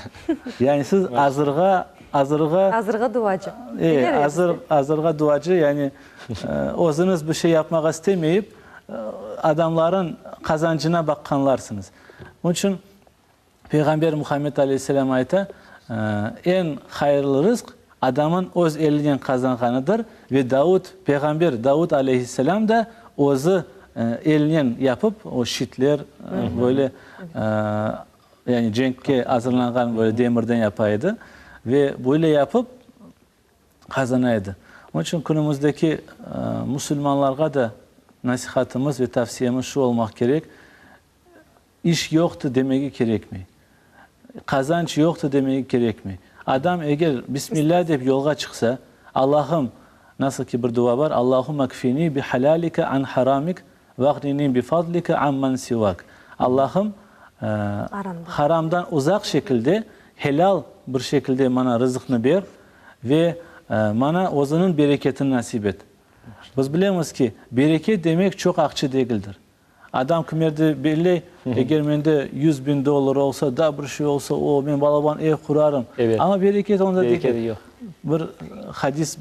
Yani siz azırğa, azırğa. Azırğa duacı. E, azır, azırğa duacı, yani özüñiz bir şey yapmağa istemeyip, adamların qazancına baqqanlarsıñız. Onıñ içün Peyğamber Muhammed aleyhisselâm ayta, Eñ hayırlı rızq, adamın öz elinen qazanğanıdır ve Davud, Peyğamber Davud aleyhisselâm da özü elinen yapıp, o şitler, böyle, yani cenkke azırlanğan böyle demirden yapa edi ve böyle yapıp qazana edi. Onıñ içün künümizdeki musulmanlarğa da nasihatımız ve tavsiyemiz şu olmaq kerek, İş yoqtı demege kerekmey. Qazanç yoqtı demege kerekmey. Adam eger Bismillâ dep yolğa çıqsa, Allahım, nasıl ki bir dua bar, Allahumma kfini bi halalike an haramik vaghnini bi fadlike amman sivak. Allahım, haramdan uzaq şekilde, helal bir şekilde maña rızıqnı ber ve maña özüniñ bereketini nasip et. Biz bilemiz ki, bereket demek çoq aqça degildir. Adam kimerde belley, eger mende 100.000 dollar olsa, daa bir şey olsa, o, men balaban ev qurarım. Amma bereket onda degil. Bir hadis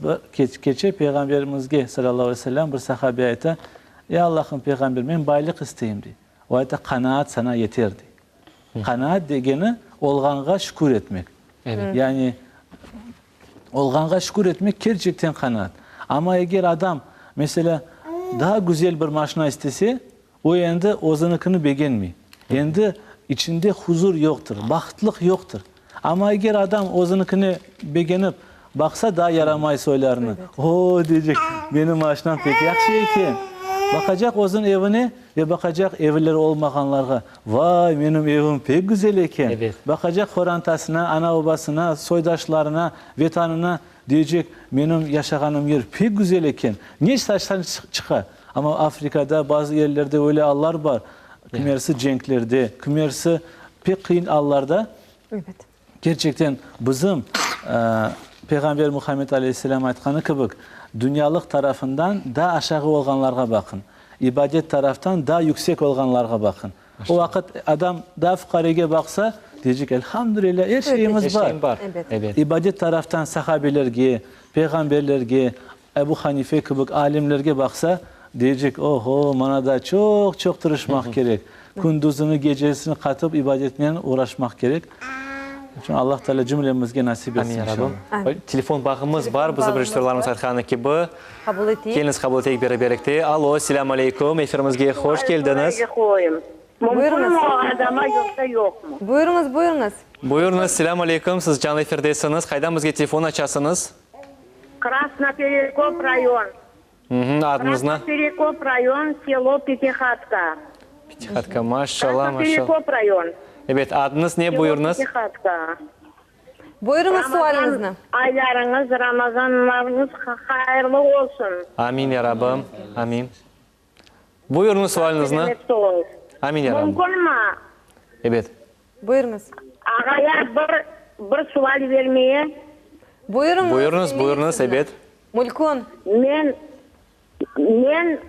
keçe, Peyğamberimizge, salâllahu aleyhi ve sellem, bir sahabe ayta, Ey Allah'ın Peyğamberi, men baylıq isteyim, dey. O ayta, Qanaat sana yeter, dey. Qanaat degeni, olğanğa şükür etmek. Yani, Olğanğa şükür etmek kerçekten qanaat. Amma eger adam, meselâ, daa güzel bir maşina istese, o endi özünikini begenmey. Endi içinde huzur yoqtır, bahtlıq yoqtır. Amma eger adam özünikini begenip, baqsa daa yaramay soylarını, O, deycek, menim maşinam pek yahşı eken. Baqacaq özüniñ evine ve baqacaq evleri olmağanlarğa, Vay, menim evim pek güzel eken! Baqacaq qorantasına, ana-babasına, soydaşlarına, Vetanına, deycek, menim yaşağanım yer pek güzel eken! Ne saçtan çıqa? Amma Afrikada, bazı yerlerde öyle allar bar, kimersi cenklerde, kimersi pek qıyın allarda. Kerçekten, bizim Peyğamber Muhammed aleyhisselâm aytqanı kibik, dünyalıq tarafından daa aşağı olğanlarğa baqın, ibadet taraftan daa yüksek olğanlarğa baqın. O vaqıt adam daa fuqarege baqsa, deycek, Elhamdülilâ, er şeyimiz bar. İbadet taraftan sahabelerge, peyğamberlerge, Ebu Hanife kibik alimlerge baqsa, deycek, Oho, mana daa çoq-çoq tırışmaq kerek. Kündüzini, gecesini qatıp ibadetnen uğraşmaq kerek. Onıñ içün Allah Teala cümlemizge nasip etsin, Amin, ya inşallah. Rabbim. Telefon bağımız bar, bizim rejissörlarımız aytqanı kibi. Qabul eteyik. Keliñiz, qabul eteyik beraberlikte. Alo, selâm aleyküm, efirimizge hoş keldiñiz. Mümkünmi o adama yoqsa yoqmı? Buyurıñız, buyurıñız. Buyurıñız, selâm aleyküm, siz canlı efirdesiñiz. Qaydan bizge telefon açasıñız? Krasnoperekop rayon. Adıñız ne? Krasnoperekop rayon, selo Pitihatka. Pitihatka, maşallah, maşallah. Krasnoperekop rayon. Ebet, adıñız ne, buyurıñız? Selo Pitihatka. Buyurıñız sualiñizni. Ramazan aylarıñız, Ramazanlarıñız hayırlı olsun. Amin, ya Rabbim, amin. Buyurıñız sualiñizni. Amin, ya Rabbim. Mümkünmi? Ebet. Buyurıñız. Ağaya bir, bir sual vermeye? Buyurıñız. Buyurıñız, buyurıñız, ebet. Mülkün. Men, men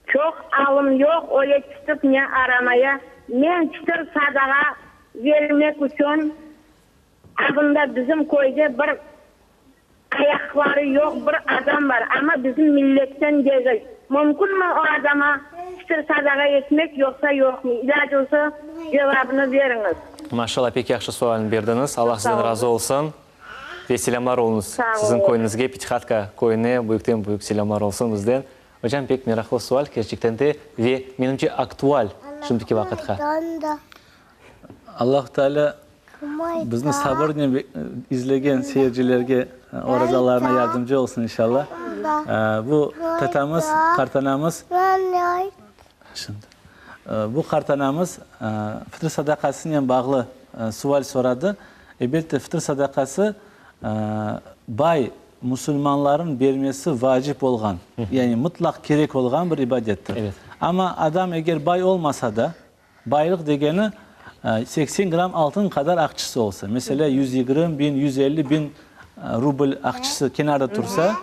çoq alım yoq, öyle çıtıp ne aramaya. Men çıtır sadağa vermek içün avında bizim köyde bir Ayaqları yoq bir adam bar, amma bizim milletten degil. Mümkünmi o adama fitir sadağa etmek, yoqsa yoqmı? İlâc olsa, cevabını beriñiz. Maşallah, pek yahşı sualni berdiñiz. Allah sizden razı olsun. Ve selâmlar olunız siziñ köyüñizge, Pitihatka köyüne büyükten büyük selâmlar olsun bizden. Ocam, pek meraqlı sual, kerçekten de, ve menimce aktual şimdiki vaqıtqa. Allah Teala Bizni sabırnen izlegen seyircilerge orazalarına yardımcı olsun inşallah. Bu tatamız, qartanamız, şimdi, bu qartanamız fitr sadaqasınen bağlı. sual soradı. Elbette, fıtır sadaqası bay musulmanların bermesi vacip olğan, yani mıtlaq kerek olğan bir ibadettir. Amma adam eger bay olmasa da, baylıq degeni 80 gramm altın qadar aqçısı olsa, meselâ, 120 biñ, 150 biñ rubl aqçısı kenarda tursa,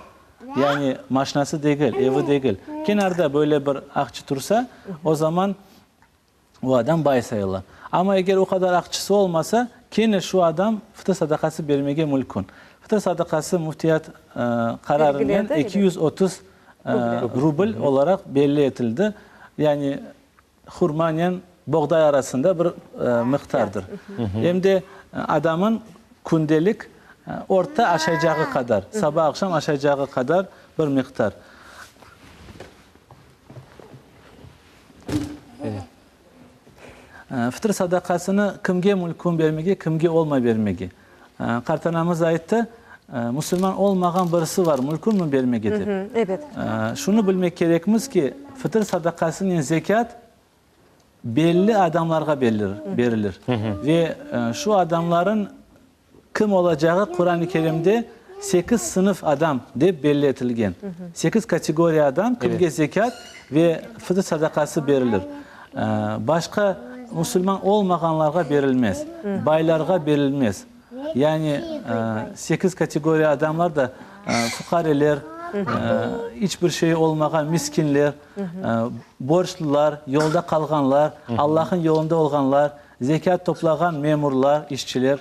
yani maşinası degil, evi degil, kenarda böyle bir aqçı tursa, o zaman O adam bay sayıla. Amma eger o qadar aqçısı olmasa, kene şu adam fıtır sadaqası bermege mülkün. Fıtır sadaqası müftiyat qararınen 230 rubl olaraq belli etildi. Yani hurmanen boğday arasında bir miqdardır. Em de adamın kündelik orta aşaycağı qadar, saba-aqşam aşaycağı qadar bir miqdar. Fıtır sadaqasını kimge mülkün bermege, kimge olmay bermege? Qartanamız ayttı, musulman olmağan birisi bar, mülkünmi bermege dep. Ebet. Şunı bilmek kerekmiz ki, fıtır sadaqasınen zekât belli adamlarğa berilir. Ve şu adamların Kim olacağı Quran-ı Kerimde sekiz sınıf adam dep belli etilgen. Sekiz kategoriya adam kimge zekât ve fıtır sadaqası berilir. Başqa musulman olmağanlarğa berilmez, baylarğa berilmez. Yani sekiz kategoriya adamlar da fuqareler, iç bir şeyi olmağan miskinler, borclular, yolda qalğanlar, Allah'ın yolunda olğanlar, Zekât toplağan memurlar, işçiler,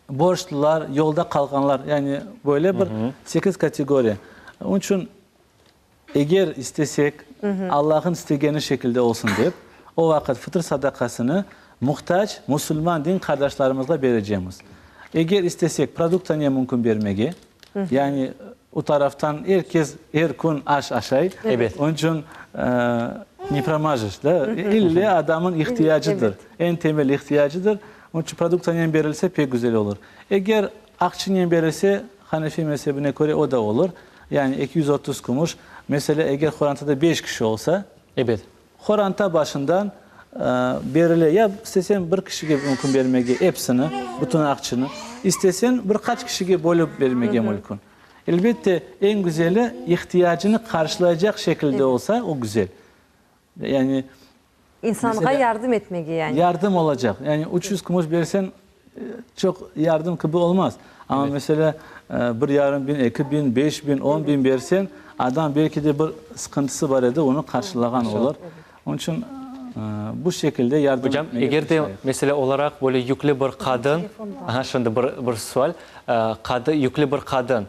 borclular, yolda qalğanlar, yani böyle bir sekiz kategoriya. Onıñ içün eger istesek, Allah'ın istegeni şekilde olsun dep, o vaqıt fıtır sadaqasını muhtac musulman din qardaşlarımızğa berecemiz. Eger istesek, produktanen mümkün bermege, yani O taraftan er kes er kün aş aşay. Ebet. Onıñ içün ne promajeş, da? İlle adamıñ ihtiyacıdır. Eñ temel ihtiyacıdır. Onıñ içün produktsiyanen berilse pek güzel olur. Eger aqçınen berilse, Hanefi mezebine köre o da olur. Yani 230 kümüş. Meselâ, eger qorantada beş kişi olsa. Ebet. Qoranta başından berile, ya istesen bir kişige mümkün bermege epsini, bütün aqçını, istesen bir qaç kişige bölüp bermege mülkün. Elbette, eñ güzeli, ihtiyacını qarşılaycaq şekilde olsa, o güzel. Yani, İnsanğa yardım etmege yani. Yardım olacaq. Yani 300 kümüş bersen, çoq yardım kibi olmaz. Amma, meselâ, bir yarım biñ, eki biñ, beş biñ, on biñ berseñ, adam belki de bir sıqıntısı bar edi, onı qarşılağan olur. Onıñ içün bu şekilde yardım Ocam, etmege eger de, tırışayıq. mesele olaraq, böyle yüklü bir qadın, aha, şimdi bir, bir sual, qadı, yüklü bir qadın,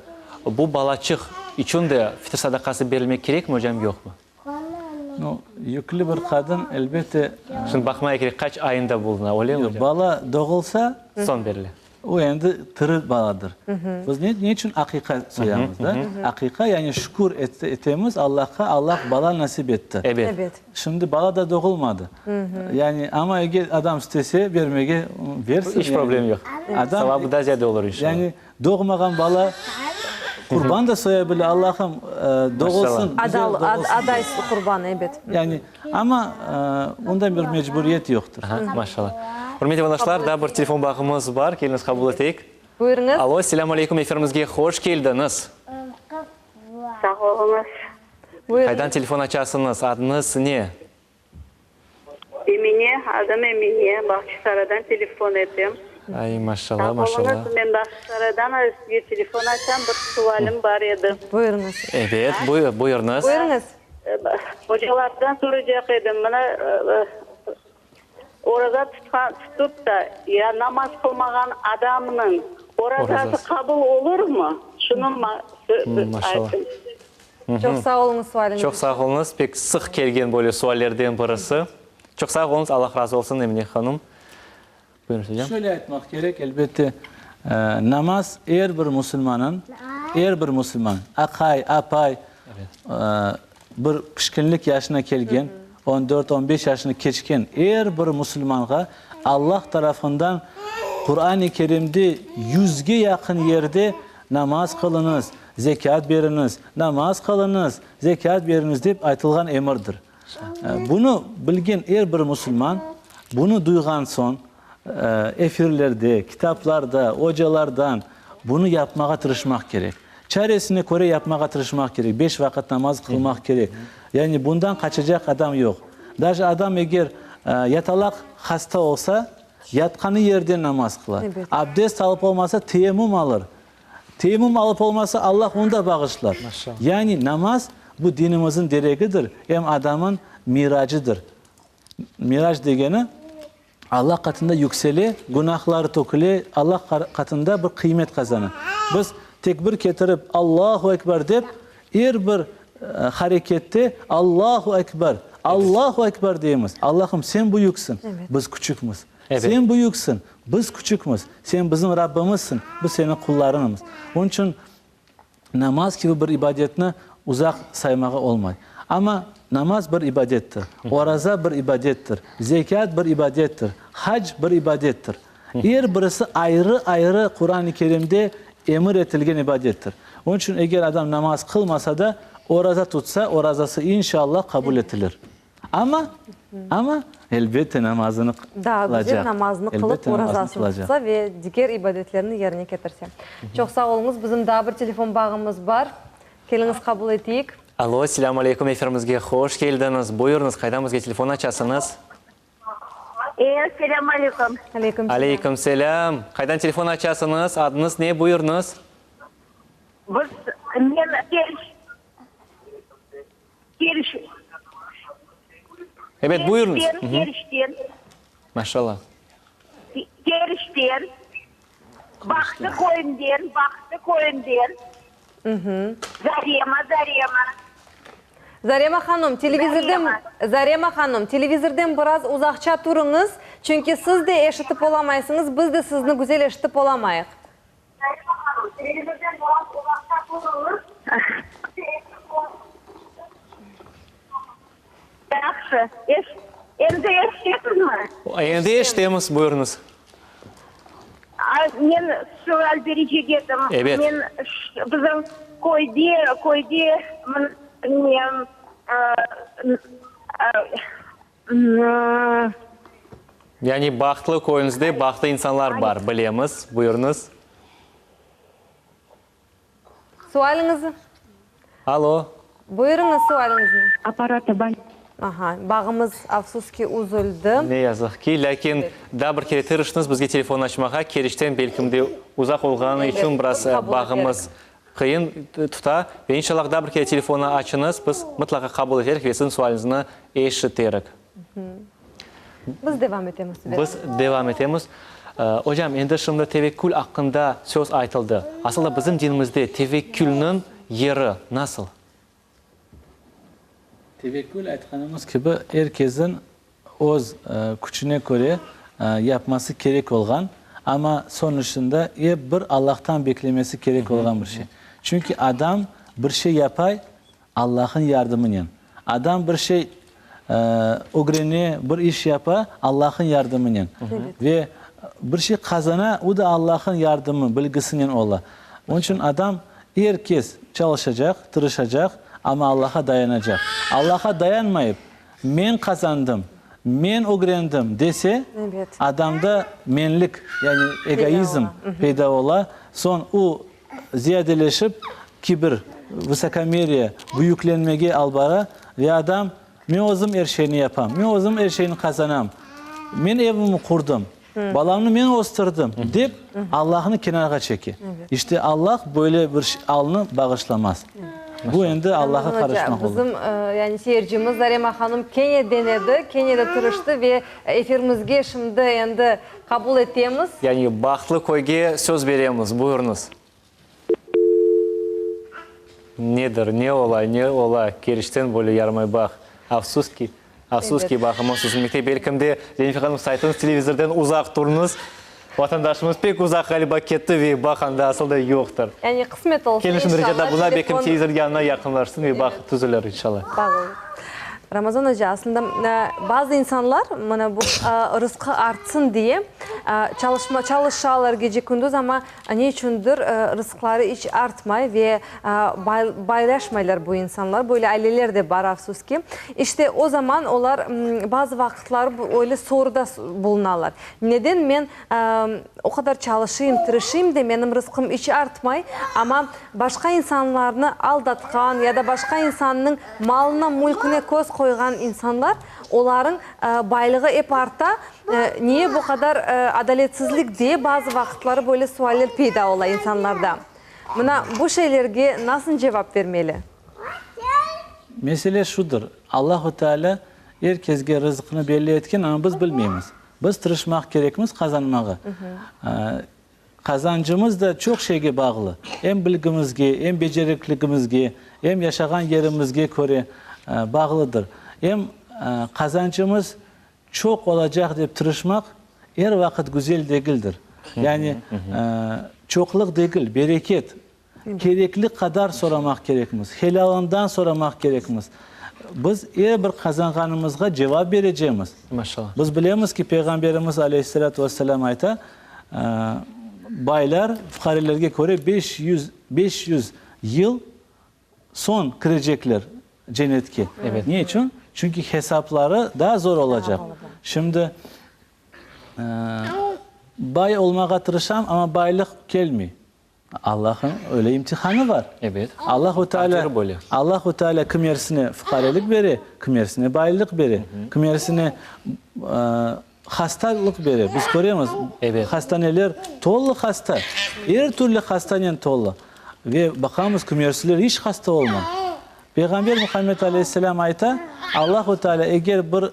bu balaçıq içün de fitir sadaqası berilmek kerekmi, ocam, yoqmı? Nu, yüklü bir qadın, elbette. Şimdi baqmaya kerek, qaç ayında buluna, öylemi hocam? Bala doğulsa, Soñ berile. O endi tiri baladır. Biz ne, ne içün aqiqa soyamız, da? Aqiqa, yani şükür etemiz Allahqa, Allah bala nasip etti. Ebet. Ebet. Şimdi bala da doğulmadı. Yani, amma eger adam istese bermege, bersin. İç problem yoq. Adam, Savabı da ziyade olur inşallah. Yani, Doğmağan bala qurban da soya bile, Allahım, doğulsın, güzel doğulsın. Aday qurban, ebet. Yani, amma ondan bir mecburiyet yoqtır. Aha, maşallah. Ürmetli vatandaşlar, daa bir telefon bağımız bar, keliñiz qabul eteyik. Buyurıñız. Alo, selâm aleyküm, efirimizge hoş keldiñiz. Sağ oluñız. Buyurıñız. Qaydan telefon açasıñız, adıñız ne? Emine, adım Emine, Bağçasaraydan telefon etem. Ay, maşallah, maşallah. Sağ oluñız, men Bağçasaraydan sizge telefon açam, bir sualim bar edi. Buyurıñız. Ebet, buyurıñız. Buyurıñız. Ocalardan soracaq edim, mına, oraza tutqan, tutıp da, ya namaz qılmağan adamnıñ orazası qabul olurmı? Şunı Maşallah. aytıñ. Çoq sağ oluñız sualiñiz Çoq içün. sağ oluñız. Pek sıq kelgen böyle suallerden birisi. Çoq sağ oluñız. Allah razı olsun, Emine hanım. Buyurıñız, ocam. Şöyle aytmaq kerek, elbette, namaz er bir musulmanıñ, er bir musulman, aqay, apay, bir pişkinlik yaşına kelgen, on dört, on beş yaşını keçken er bir musulmanğa Allah tarafından Quran-ı Kerimde yüzge yaqın yerde namaz qılıñız, Zekât beriñiz, namaz qılıñız, zekât beriñiz dep aytılğan emirdir. Bunı bilgen er bir musulman. Bunı duyğan soñ, efirlerde, kitaplarda, ocalardan bunı yapmağa tırışmaq kerek. Çaresine köre yapmağa tırışmaq kerek, beş vaqıt namaz qılmaq kerek. Yani bundan qaçacaq adam yoq. Daje adam eger yatalaq hasta olsa, yatqanı yerde namaz qıla. Abdest alıp olmasa, teyemmum alır. Teyemmum alıp olmasa, Allah onı da bağışlar. Yani namaz, bu dinimizniñ deregidir, em adamın miracıdır. Mirac degeni, Allah qatında yüksele, günahları töküle, Allah qatında bir qıymet qazana. Biz tekbir ketirip, Allahu Ekber dep, er bir harekette Allahu Ekber, Allahu Ekber deymiz. Allahım, Sen büyüksiñ, biz küçükmiz. Sen büyüksiñ, biz küçükmiz. Sen bizim Rabbimizsiñ, biz Seniñ qullarıñmız. Onıñ içün namaz kibi bir ibadetni uzaq saymağa olmay. Amma namaz bir ibadettir, oraza bir ibadettir, zekât bir ibadettir, hac bir ibadettir. Er birisi ayrı-ayrı Quran-ı Kerimde emir etilgen ibadettir. Onıñ içün eger adam namaz qılmasa da, oraza tutsa, orazası inşallah qabul etilir. Amma, amma, elbette namazını qılacaq. Daa güzel namazını qılıp, orazasını tutsa ve diger ibadetlerini yerine ketirse. Çoq sağ oluñız. Bizim daa bir telefon bağımız bar. Keliñiz, qabul eteyik. Alo, selâmü aleyküm, efirimizge hoş keldiñiz. Buyurıñız, qaydan bizge telefon açasıñız? E, selâmü aleyküm. Aleyküm selâm. Aleyküm selâm. Qaydan telefon açasıñız? Adıñız ne? Buyurıñız. Biz, men Keriç. Keriç. Evet, buyurıñız. Keriçten, Keriçten. Maşallah. Keriçten, Bahtı köyünden, Bahtı köyünden. Zarema, Zarema. Zarema hanım, televizorden, Zarema hanım, televizorden biraz uzaqça turıñız, çünki siz de eşitip olamaysıñız, biz de sizni güzel eşitip olamayıq. Yahşı. Endi eşitesizmi? Endi eşitemiz, buyurıñız. Men sual berecek edim. Ebet. Men bizim köyde, köyde men Yani bahtlı köyüñizde bahtlı insanlar bar, bilemiz. Buyurıñız. Sualiñizni? Alo. Buyurıñız sualiñizni. Apparatı bar. Aha, bağımız, afsus ki, üzüldi. Ne yazıq ki, lâkin daa bir kere tırışıñız bizge telefon açmağa, Keriçten belkim de uzaq olğanı içün biraz bağımız Qıyın tuta. Ve inşallah daa bir kere telefonnı açıñız, biz mıtlaqa qabul eterik ve siziñ sualiñizni eşiterik. Biz devam etemiz. Biz devam etemiz. Ocam, endi şimdi tevekkül aqqında söz aytıldı. Asıl da bizim dinimizde tevekkülniñ yeri nasıl? Tevekkül, aytqanımız kibi, er kesin öz küçüne köre yapması kerek olğan, amma soñuşında ep bir Allahtan beklemesi kerek olğan bir şey. Çünki adam bir şey yapay Allah'ın yardımınen. Adam bir şey ögrene, bir iş yapa Allah'ın yardımınen. Ve bir şey qazana, o da Allah'ın yardımı, bilgisinen ola. Onıñ içün adam er kes çalışacaq, tırışacaq, amma Allah'a dayanacaq. Allah'a dayanmayıp, Men qazandım, men ögrendim dese, adamda menlik, yani egoizm peyda ola, soñ o ziyadeleşip, kibir, vısokomeriye, büyüklenmege al bara ve adam, men özüm er şeyni yapam, men özüm er şeyni qazanam, men evimni qurdım, balamnı men östürdim, dep, Allahnı kenarğa çeke. İşte Allah böyle bir alnı bağışlamaz. Bu endi Allah'a qarışmaq olur. Bizim yani seyircimiz Zarema hanım kene denedi, kene de tırıştı ve efirimizge şimdi endi qabul etemiz. Yani bahtlı köyge söz beremiz, buyurıñız. Nedir, ne ola, ne ola, Keriçten böyle yarmay bağ. Afsus ki, afsus ki, bağımız üzülmekte. Belkim de, Zenife hanım, saytıñız televizordan uzaq turıñız. Vatandaşımız pek uzaq ğaliba ketti ve bağ anda asıl da yoqtır. Yani qısmet olsa, Kelin şimdi ricada inşallah, buna, belkim telefon. televizor yanına yaqınlaşsın ve bağ tüzelir, inşallah. Bağ olur. Ramazan oca, aslında, bazı insanlar, mına bu rızqı artsın diye. Çalışma, çalışalar gece-kündüz, amma ne içündir rızqları iç artmay ve baylaşmaylar bu insanlar. Böyle aileler de bar, afsus ki. İşte, o zaman olar bazı vaqıtları öyle soruda bulunalar, Neden men o qadar çalışayım, tırışayım de, menim rızqım iç artmay, amma başqa insanlarnı aldatqan ya da başqa insannıñ malına, mülküne köz qoyğan insanlar, olarıñ baylığı ep arta, niye bu qadar adaletsizlik diye bazı vaqıtları böyle sualler peyda ola insanlarda. Mına bu şeylerge nasıl cevap bermeli? Mesele şudır, Allahu Teala er kesge rızqını belli etken, amma biz bilmeymiz. Biz tırışmaq kerekmiz qazanmağa. Qazancımız da çoq şeyge bağlı, em bilgimizge, em becerikligimizge, em yaşağan yerimizge köre bağlıdır. Em qazançımız çoq olacaq dep tırışmaq er vaqıt güzel degildir. Yani çoqluq degil, bereket, kerekli qadar soramaq kerekmiz, helâlından soramaq kerekmiz. Biz er bir qazanğanımızğa cevap berecemiz. Biz bilemiz ki, Peyğamberimiz aleyhissalâtu vesselâm ayta, baylar fuqarelerge köre 500, 500 yıl soñ kirecekler cennetke. Ne içün? Çünki hesapları daa zor olacaq. Şimdi bay olmağa tırışam, amma baylıq kelmey. Allah'ın öyle imtihanı var. Ebet. Allahu Teala Allahu Teala kimersine fuqarelik bere, kimersine baylıq bere, kimersine hastalıq bere. Biz köremiz, Ebet. hastaneler tolu hasta, er türlü hastanen tolu. Ve baqamız, kimersiler iç hasta olmay. Peyğamber Muhammed aleyhisselam ayta, Allahu Teala eger bir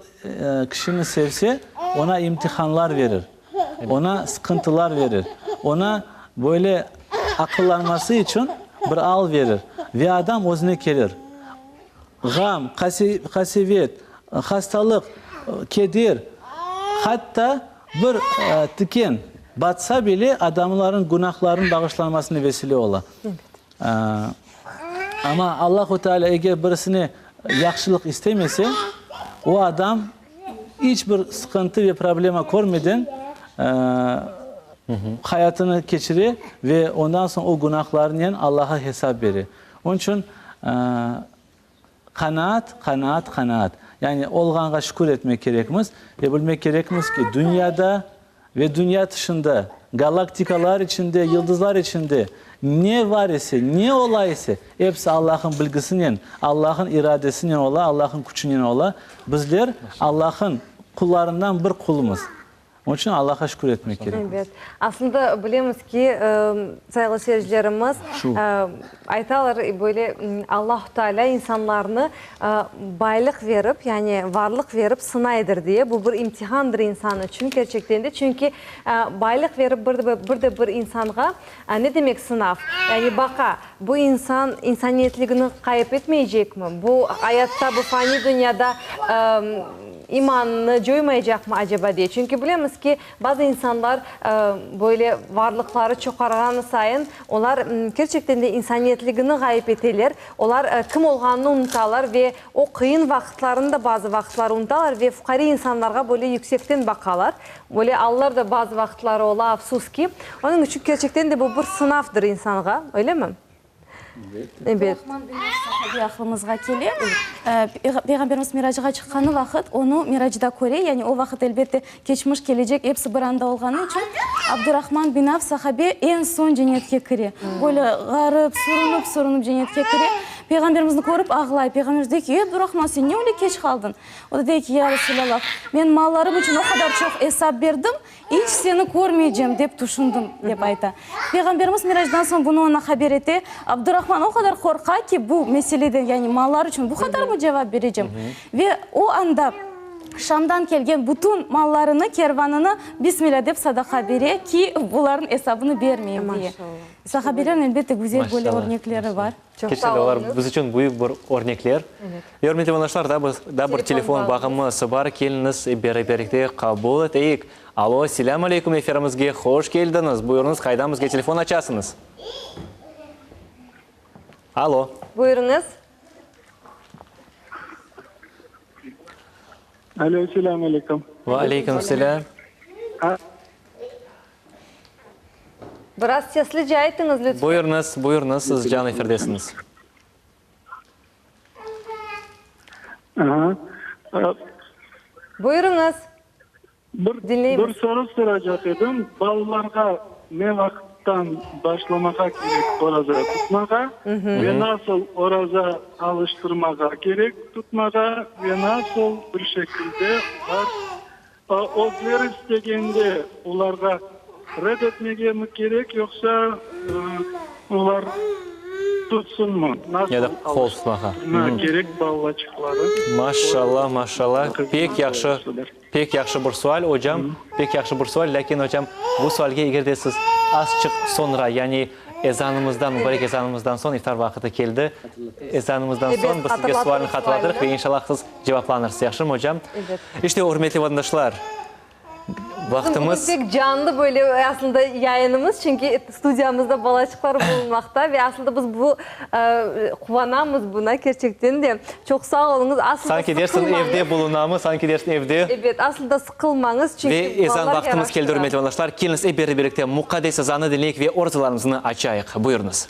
kişini sevse, oña imtihanlar verir. Oña sıqıntılar verir. Oña böyle aqıllanması içün bir al verir. Ve adam özüne kelir. Ğam, qasevet, hastalıq, keder, hatta bir tiken batsa bile adamların günahlarınıñ bağışlanmasına vesile ola. Amma Allahu Teala eger birisine yahşılıq istemese, o adam iç bir sıqıntı ve problema körmeden hayatını keçire ve ondan soñ o günahlarınen Allaha hesap bere. Onıñ içün qanaat, qanaat, qanaat. Yani olğanğa şükür etmek kerekmiz ve bilmek kerekmiz ki, dünyada Ve dünya tışında, galaktikalar içinde, yıldızlar içinde ne var ise, ne ola ise, episi Allah'ın bilgisinen, Allah'ın iradesinen ola, Allah'ın küçünen ola. Bizler Allah'ın qullarından bir qulumız. Onıñ içün Allah'a şükür etmek kerekmiz. Evet. Aslında bilemiz ki, sayğılı seyircilerimiz, aytalar böyle, Allahu Teala insanlarnı Baylıq verip, yani varlıq verip sınaydır diye, bu bir imtihandır insan içün kerçekten de, çünki baylıq verip bir de bir insanğa ne demek sınav, yani baqa, bu insan insaniyetligini qayıp etmeycekmi, bu ayatta, bu fani dünyada imanını coymaycaqmı aceba diye, çünki bilemiz ki, bazı insanlar böyle varlıqları çoqarğanı sayın, olar kerçekten de insaniyetligini ğayıp eteler, Olar kim olğanını unutalar ve o qıyın vaqıtlarını da bazı vaqıtları unutalar ve fuqare insanlarğa böyle yüksekten baqalar. Böyle allar da bazı vaqıtları ola, afsus ki. Onıñ içün kerçekten de bu bir sınavdır insanğa, öylemi? Ebet. Abdurahman bin Avf sahabiy aqlımızğa kele. Peyğamberimiz Miracğa çıqqanı vaqıt onı Miracda köre, yani o vaqıt elbette Keçmiş, kelecek episi bir anda olğanı içün Abdurahman bin Avf sahabe eñ soñ cennetke kire. Böyle ğarip, sürünip-sürünip cennetke kire. Peyğamberimizni körip ağlay. Peyğamberimiz dey ki, Ey, Abdurahman, sen ne öyle keç qaldıñ? O da dey ki, Ya Resulallah, men mallarım içün o qadar çoq esap berdim, iç seni körmeycem, dep tüşündim, dep ayta. Peyğamberimiz Miracdan soñ bunı oña haber ete. Abdurahman o qadar qorqa ki, bu meseleden, yani mallar içün bu qadarmı cevap berecem? Ve o anda. Şamdan kelgen bütün mallarını, kervanını Bismilâ dep sadaqa bere ki, bularnıñ esabını bermeyim diye. Sahabelerniñ, elbette, güzel böyle örnekleri bar. Çoq sağ Kerçekten olar oluñız. biz içün büyük bir örnekler. Ve ürmetli vatandaşlar, daa bir, daa bir telefon bağımız bar. Keliñiz, beraberlikte qabul eteyik. Alo, selâm aleyküm, efirimizge hoş keldiñiz. Buyurıñız, qaydan bizge telefon açasıñız? Alo. Buyurıñız. Alo, selâm aleyküm. Ve aleyküm selâm. Biraz seslice aytıñız, lütfen. Buyurıñız, buyurıñız, siz canlı efirdesiñiz. Buyurıñız. Bir soru soracaq edim, balalarğa ne vaqıttan başlamağa kerek oraza tutmağa ve nasıl oraza alıştırmağa kerek tutmağa ve nasıl bir şekilde olar özleri istegende olarğa red etmege mi kerek yoqsa olar tutsınmı? Ya da qol tutmağa. Kerek balaçıqları. Maşallah, maşallah, pek yahşı. Pek yahşı bir sual, ocam, pek yahşı bir sual, lâkin, ocam, bu sualge eger de siz azçıq soñra, yani ezanımızdan, mubarek ezanımızdan soñ, iftar vaqıtı keldi, ezanımızdan soñ biz sizge sualni hatırlatırıq ve inşallah siz cevaplanırsız, yahşımı, ocam? İşte, ürmetli vatandaşlar, vaqtımız. Bugün pek canlı böyle aslında yayınımız, çünki studiyamızda balaçıqlar bulunmaqta ve aslında biz bu Quvanamız buna kerçekten de. Çoq sağ oluñız. Asıl da Sanki dersiñ sıqılmañız. evde bulunamız, sanki dersiñ evde. Ebet, asıl da sıqılmañız, çünki Ve ezan balalar vaqtımız keldi, yaraştıra. ürmetli vatandaşlar. Keliñiz ep beri birlikte muqaddes ezannı diñleyik ve orazalarımıznı açayıq. Buyurıñız.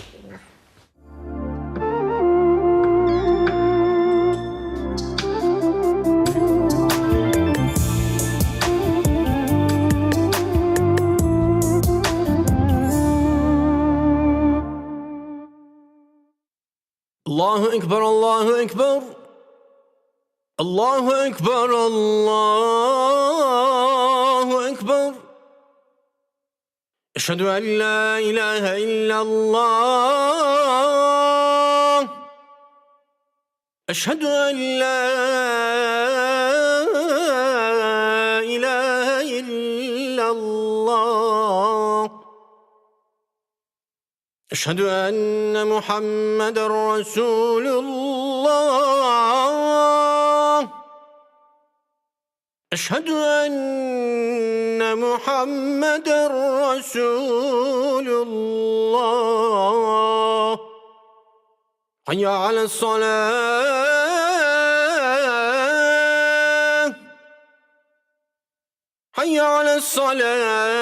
Allahu ekber, Allahu ekber. Allahu ekber, Allahu ekber. Eşhedü en la ilahe illallah. Eşhedü en la ilahe illallah. Eşhedü enne Muhammeden Resulullah. Eşhedü enne Muhammeden Resulullah. Hayya ales-salah. Hayya ales-salah.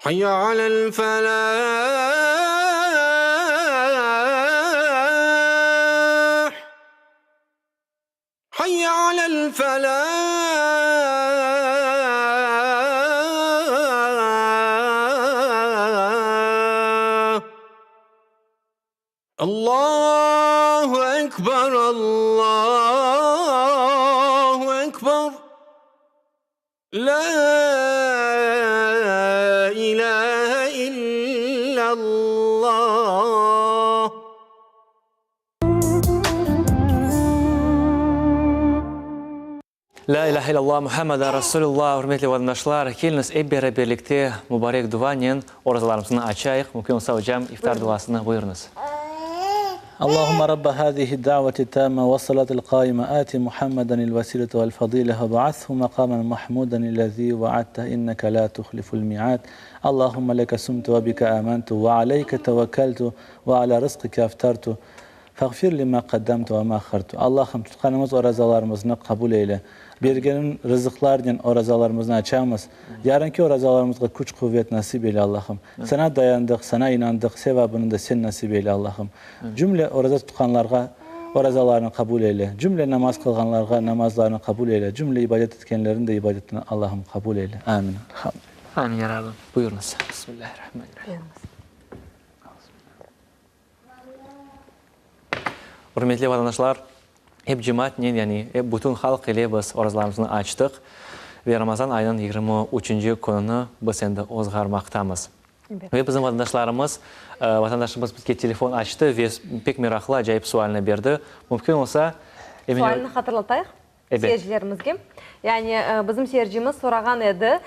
Hayya alel-felah. Hayya alel-felah. Allahu ekber, Allahu ekber, La ilahe illallah. Lâ ilâhe illallah, Muhammeden Rasulullah, ürmetli vatandaşlar, keliñiz ep beraberlikte mubarek duanen orazalarımıznı açayıq. Mümkün olsa, ocam, iftar duasını buyurıñız. Allahumma Rabba hazihi d-davati t-tamma ve-s-salati l-qaima ati Muhammeden il-vesilete vel-fadile ve ba'athu maqamen mahmuden illezî ve'adteh inneke lâ tuhliful mi'ad. Allahumma leke sumtu ve bike amantu ve aleyke tevekkeltu ve alâ rızqike aftartu. Fağfir li ma qaddamtu ve ma ahhartu. Allahım, tutqanımız orazalarımıznı qabul eyle. Bergeniñ rızıqlarnen orazalarımıznı açamız. Yarınki orazalarımızğa küç-quvet nasip eyle, Allahım. Saña dayandıq, Saña inandıq, sevabını da Sen nasip eyle, Allahım. Cümle oraza tutqanlarğa orazalarını qabul eyle. Cümle namaz qılğanlarğa namazlarını qabul eyle. Cümle ibadet etkenlerniñ de ibadetini, Allahım, qabul eyle. Amin. Elhamdülillah. Amin, ya Rabbim. Buyurıñız. Bismillahirrahmanirrahim. Ürmetli vatandaşlar, ep cemaatnen, yani ep bütün halq ile biz orazlarımıznı açtıq ve Ramazan ayınıñ 23-nci kününi biz endi ozğarmaqtamız. Ve bizim vatandaşlarımız, vatandaşımız bizge telefon açtı ve pek meraqlı, acayip sualini berdi. Mümkün olsa, Emine. Sualini hatırlatayıq. Ebet. Seyircilerimizge. Yani, bizim seyircimiz sorağan edi,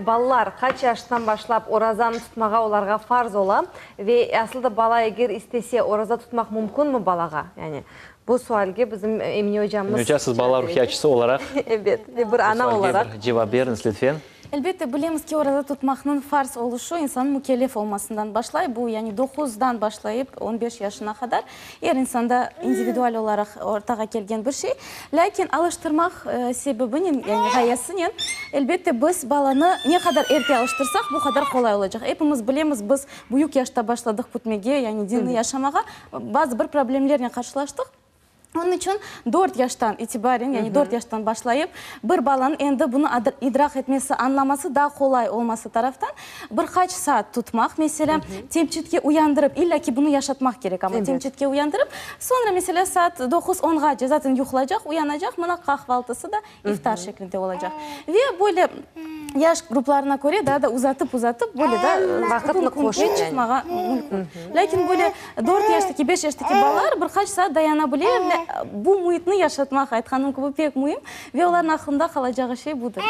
balalar qaç yaştan başlap orazanı tutmağa olarğa farz ola ve asıl da bala eger istese, oraza tutmaq mümkünmi balağa? Yani, bu sualge bizim Emine ocamız Emine oca, siz balalar ruhiyatçısı olaraq Ebet, ve bir ana bu sualge olaraq. bir cevap beriñiz, lütfen. Elbette, bilemiz ki, oraza tutmaqnıñ farz oluşı insannıñ mükellef olmasından başlay. Bu, yani doquzdan başlayıp on beş yaşına qadar er insanda individual olaraq ortağa kelgen bir şey. Lâkin alıştırmaq sebebinen, yani ğayesinen, elbette, biz balanı ne qadar erte alıştırsaq, bu qadar qolay olacaq. Epimiz bilemiz, biz büyük yaşta başladıq kütmege, yani dinni yaşamağa, bazı bir problemlernen qarşılaştıq. Onıñ içün dört yaştan itibaren, yani dört yaştan başlayıp, bir balanıñ endi bunı idraq etmesi, añlaması daa qolay olması taraftan bir qaç saat tutmaq, meselâ, temçitke uyandırıp, illâ ki bunı yaşatmaq kerek, amma temçitke uyandırıp, soñra, meselâ, saat doquz, onğace zaten yuqlaycaq, uyanacaq, mına qahvaltısı da iftar şeklinde olacaq. Ve böyle yaş gruplarına köre daa da uzatıp-uzatıp, böyle da Vaqıtnı qoşıp çıqmağa mümkün. Lâkin böyle dört yaştaki, beş yaştaki balalar bir qaç saat dayana bile ve bu müitni yaşatmaq, aytqanım kibi, pek müim ve olarnıñ aqlında qalacağı şey budır.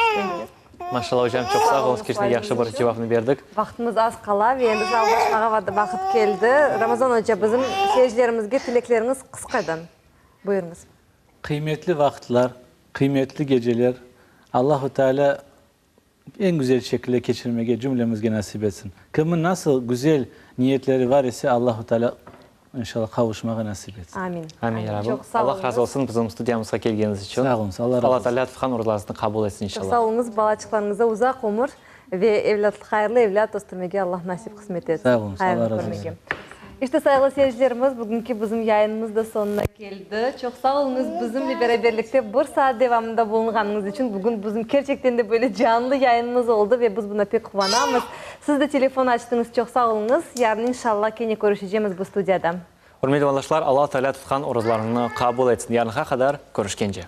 Maşallah, ocam, çoq sağ oluñız, kerçekten yahşı bir cevapnı berdik. Vaqtımız az qala ve endi sağlıqlaşmağa vaqıt keldi. Ramazan oca, bizim seyircilerimizge tilekleriñiz qısqadan. Buyurıñız. Qıymetli vaqıtlar, qıymetli geceler Allahu Teala eñ güzel şekilde keçirmege cümlemizge nasip etsin. Kimniñ nasıl güzel niyetleri var ise Allahu Teala inşallah qavuşmağa nasip etsin. Amin. Amin, ya Rabbim. Çoq sağ Allah razı oluñız. olsun bizim studiyamızğa kelgeniñiz içün. Sağ oluñız, Allah razı Allah olsun. Teala tutqan oruzalarıñıznı qabul etsin Çoq inşallah. sağ oluñız, balaçıqlarıñıza uzaq ömür Ve evlât, hayırlı evlât östürmege Allah nasip qısmet etsin. Sağ oluñız, Hayırlı Allah razı körmege. olsun. İşte, sayğılı seyircilerimiz, bugünki bizim yayınımız da soñuna keldi. Çoq sağ oluñız, bizimle beraberlikte bir saat devamında bulunğanıñız içün. Bugün bizim kerçekten de böyle canlı yayınımız oldı ve biz buna pek quvanamız. Siz de telefon açtıñız, çoq sağ oluñız. Yarın, inşallah, kene körüşecemiz bu studiyada. Ürmetli vatandaşlar, Alla Teala tutqan orazlarıñnı qabul etsin. Yarınğa qadar körüşkence.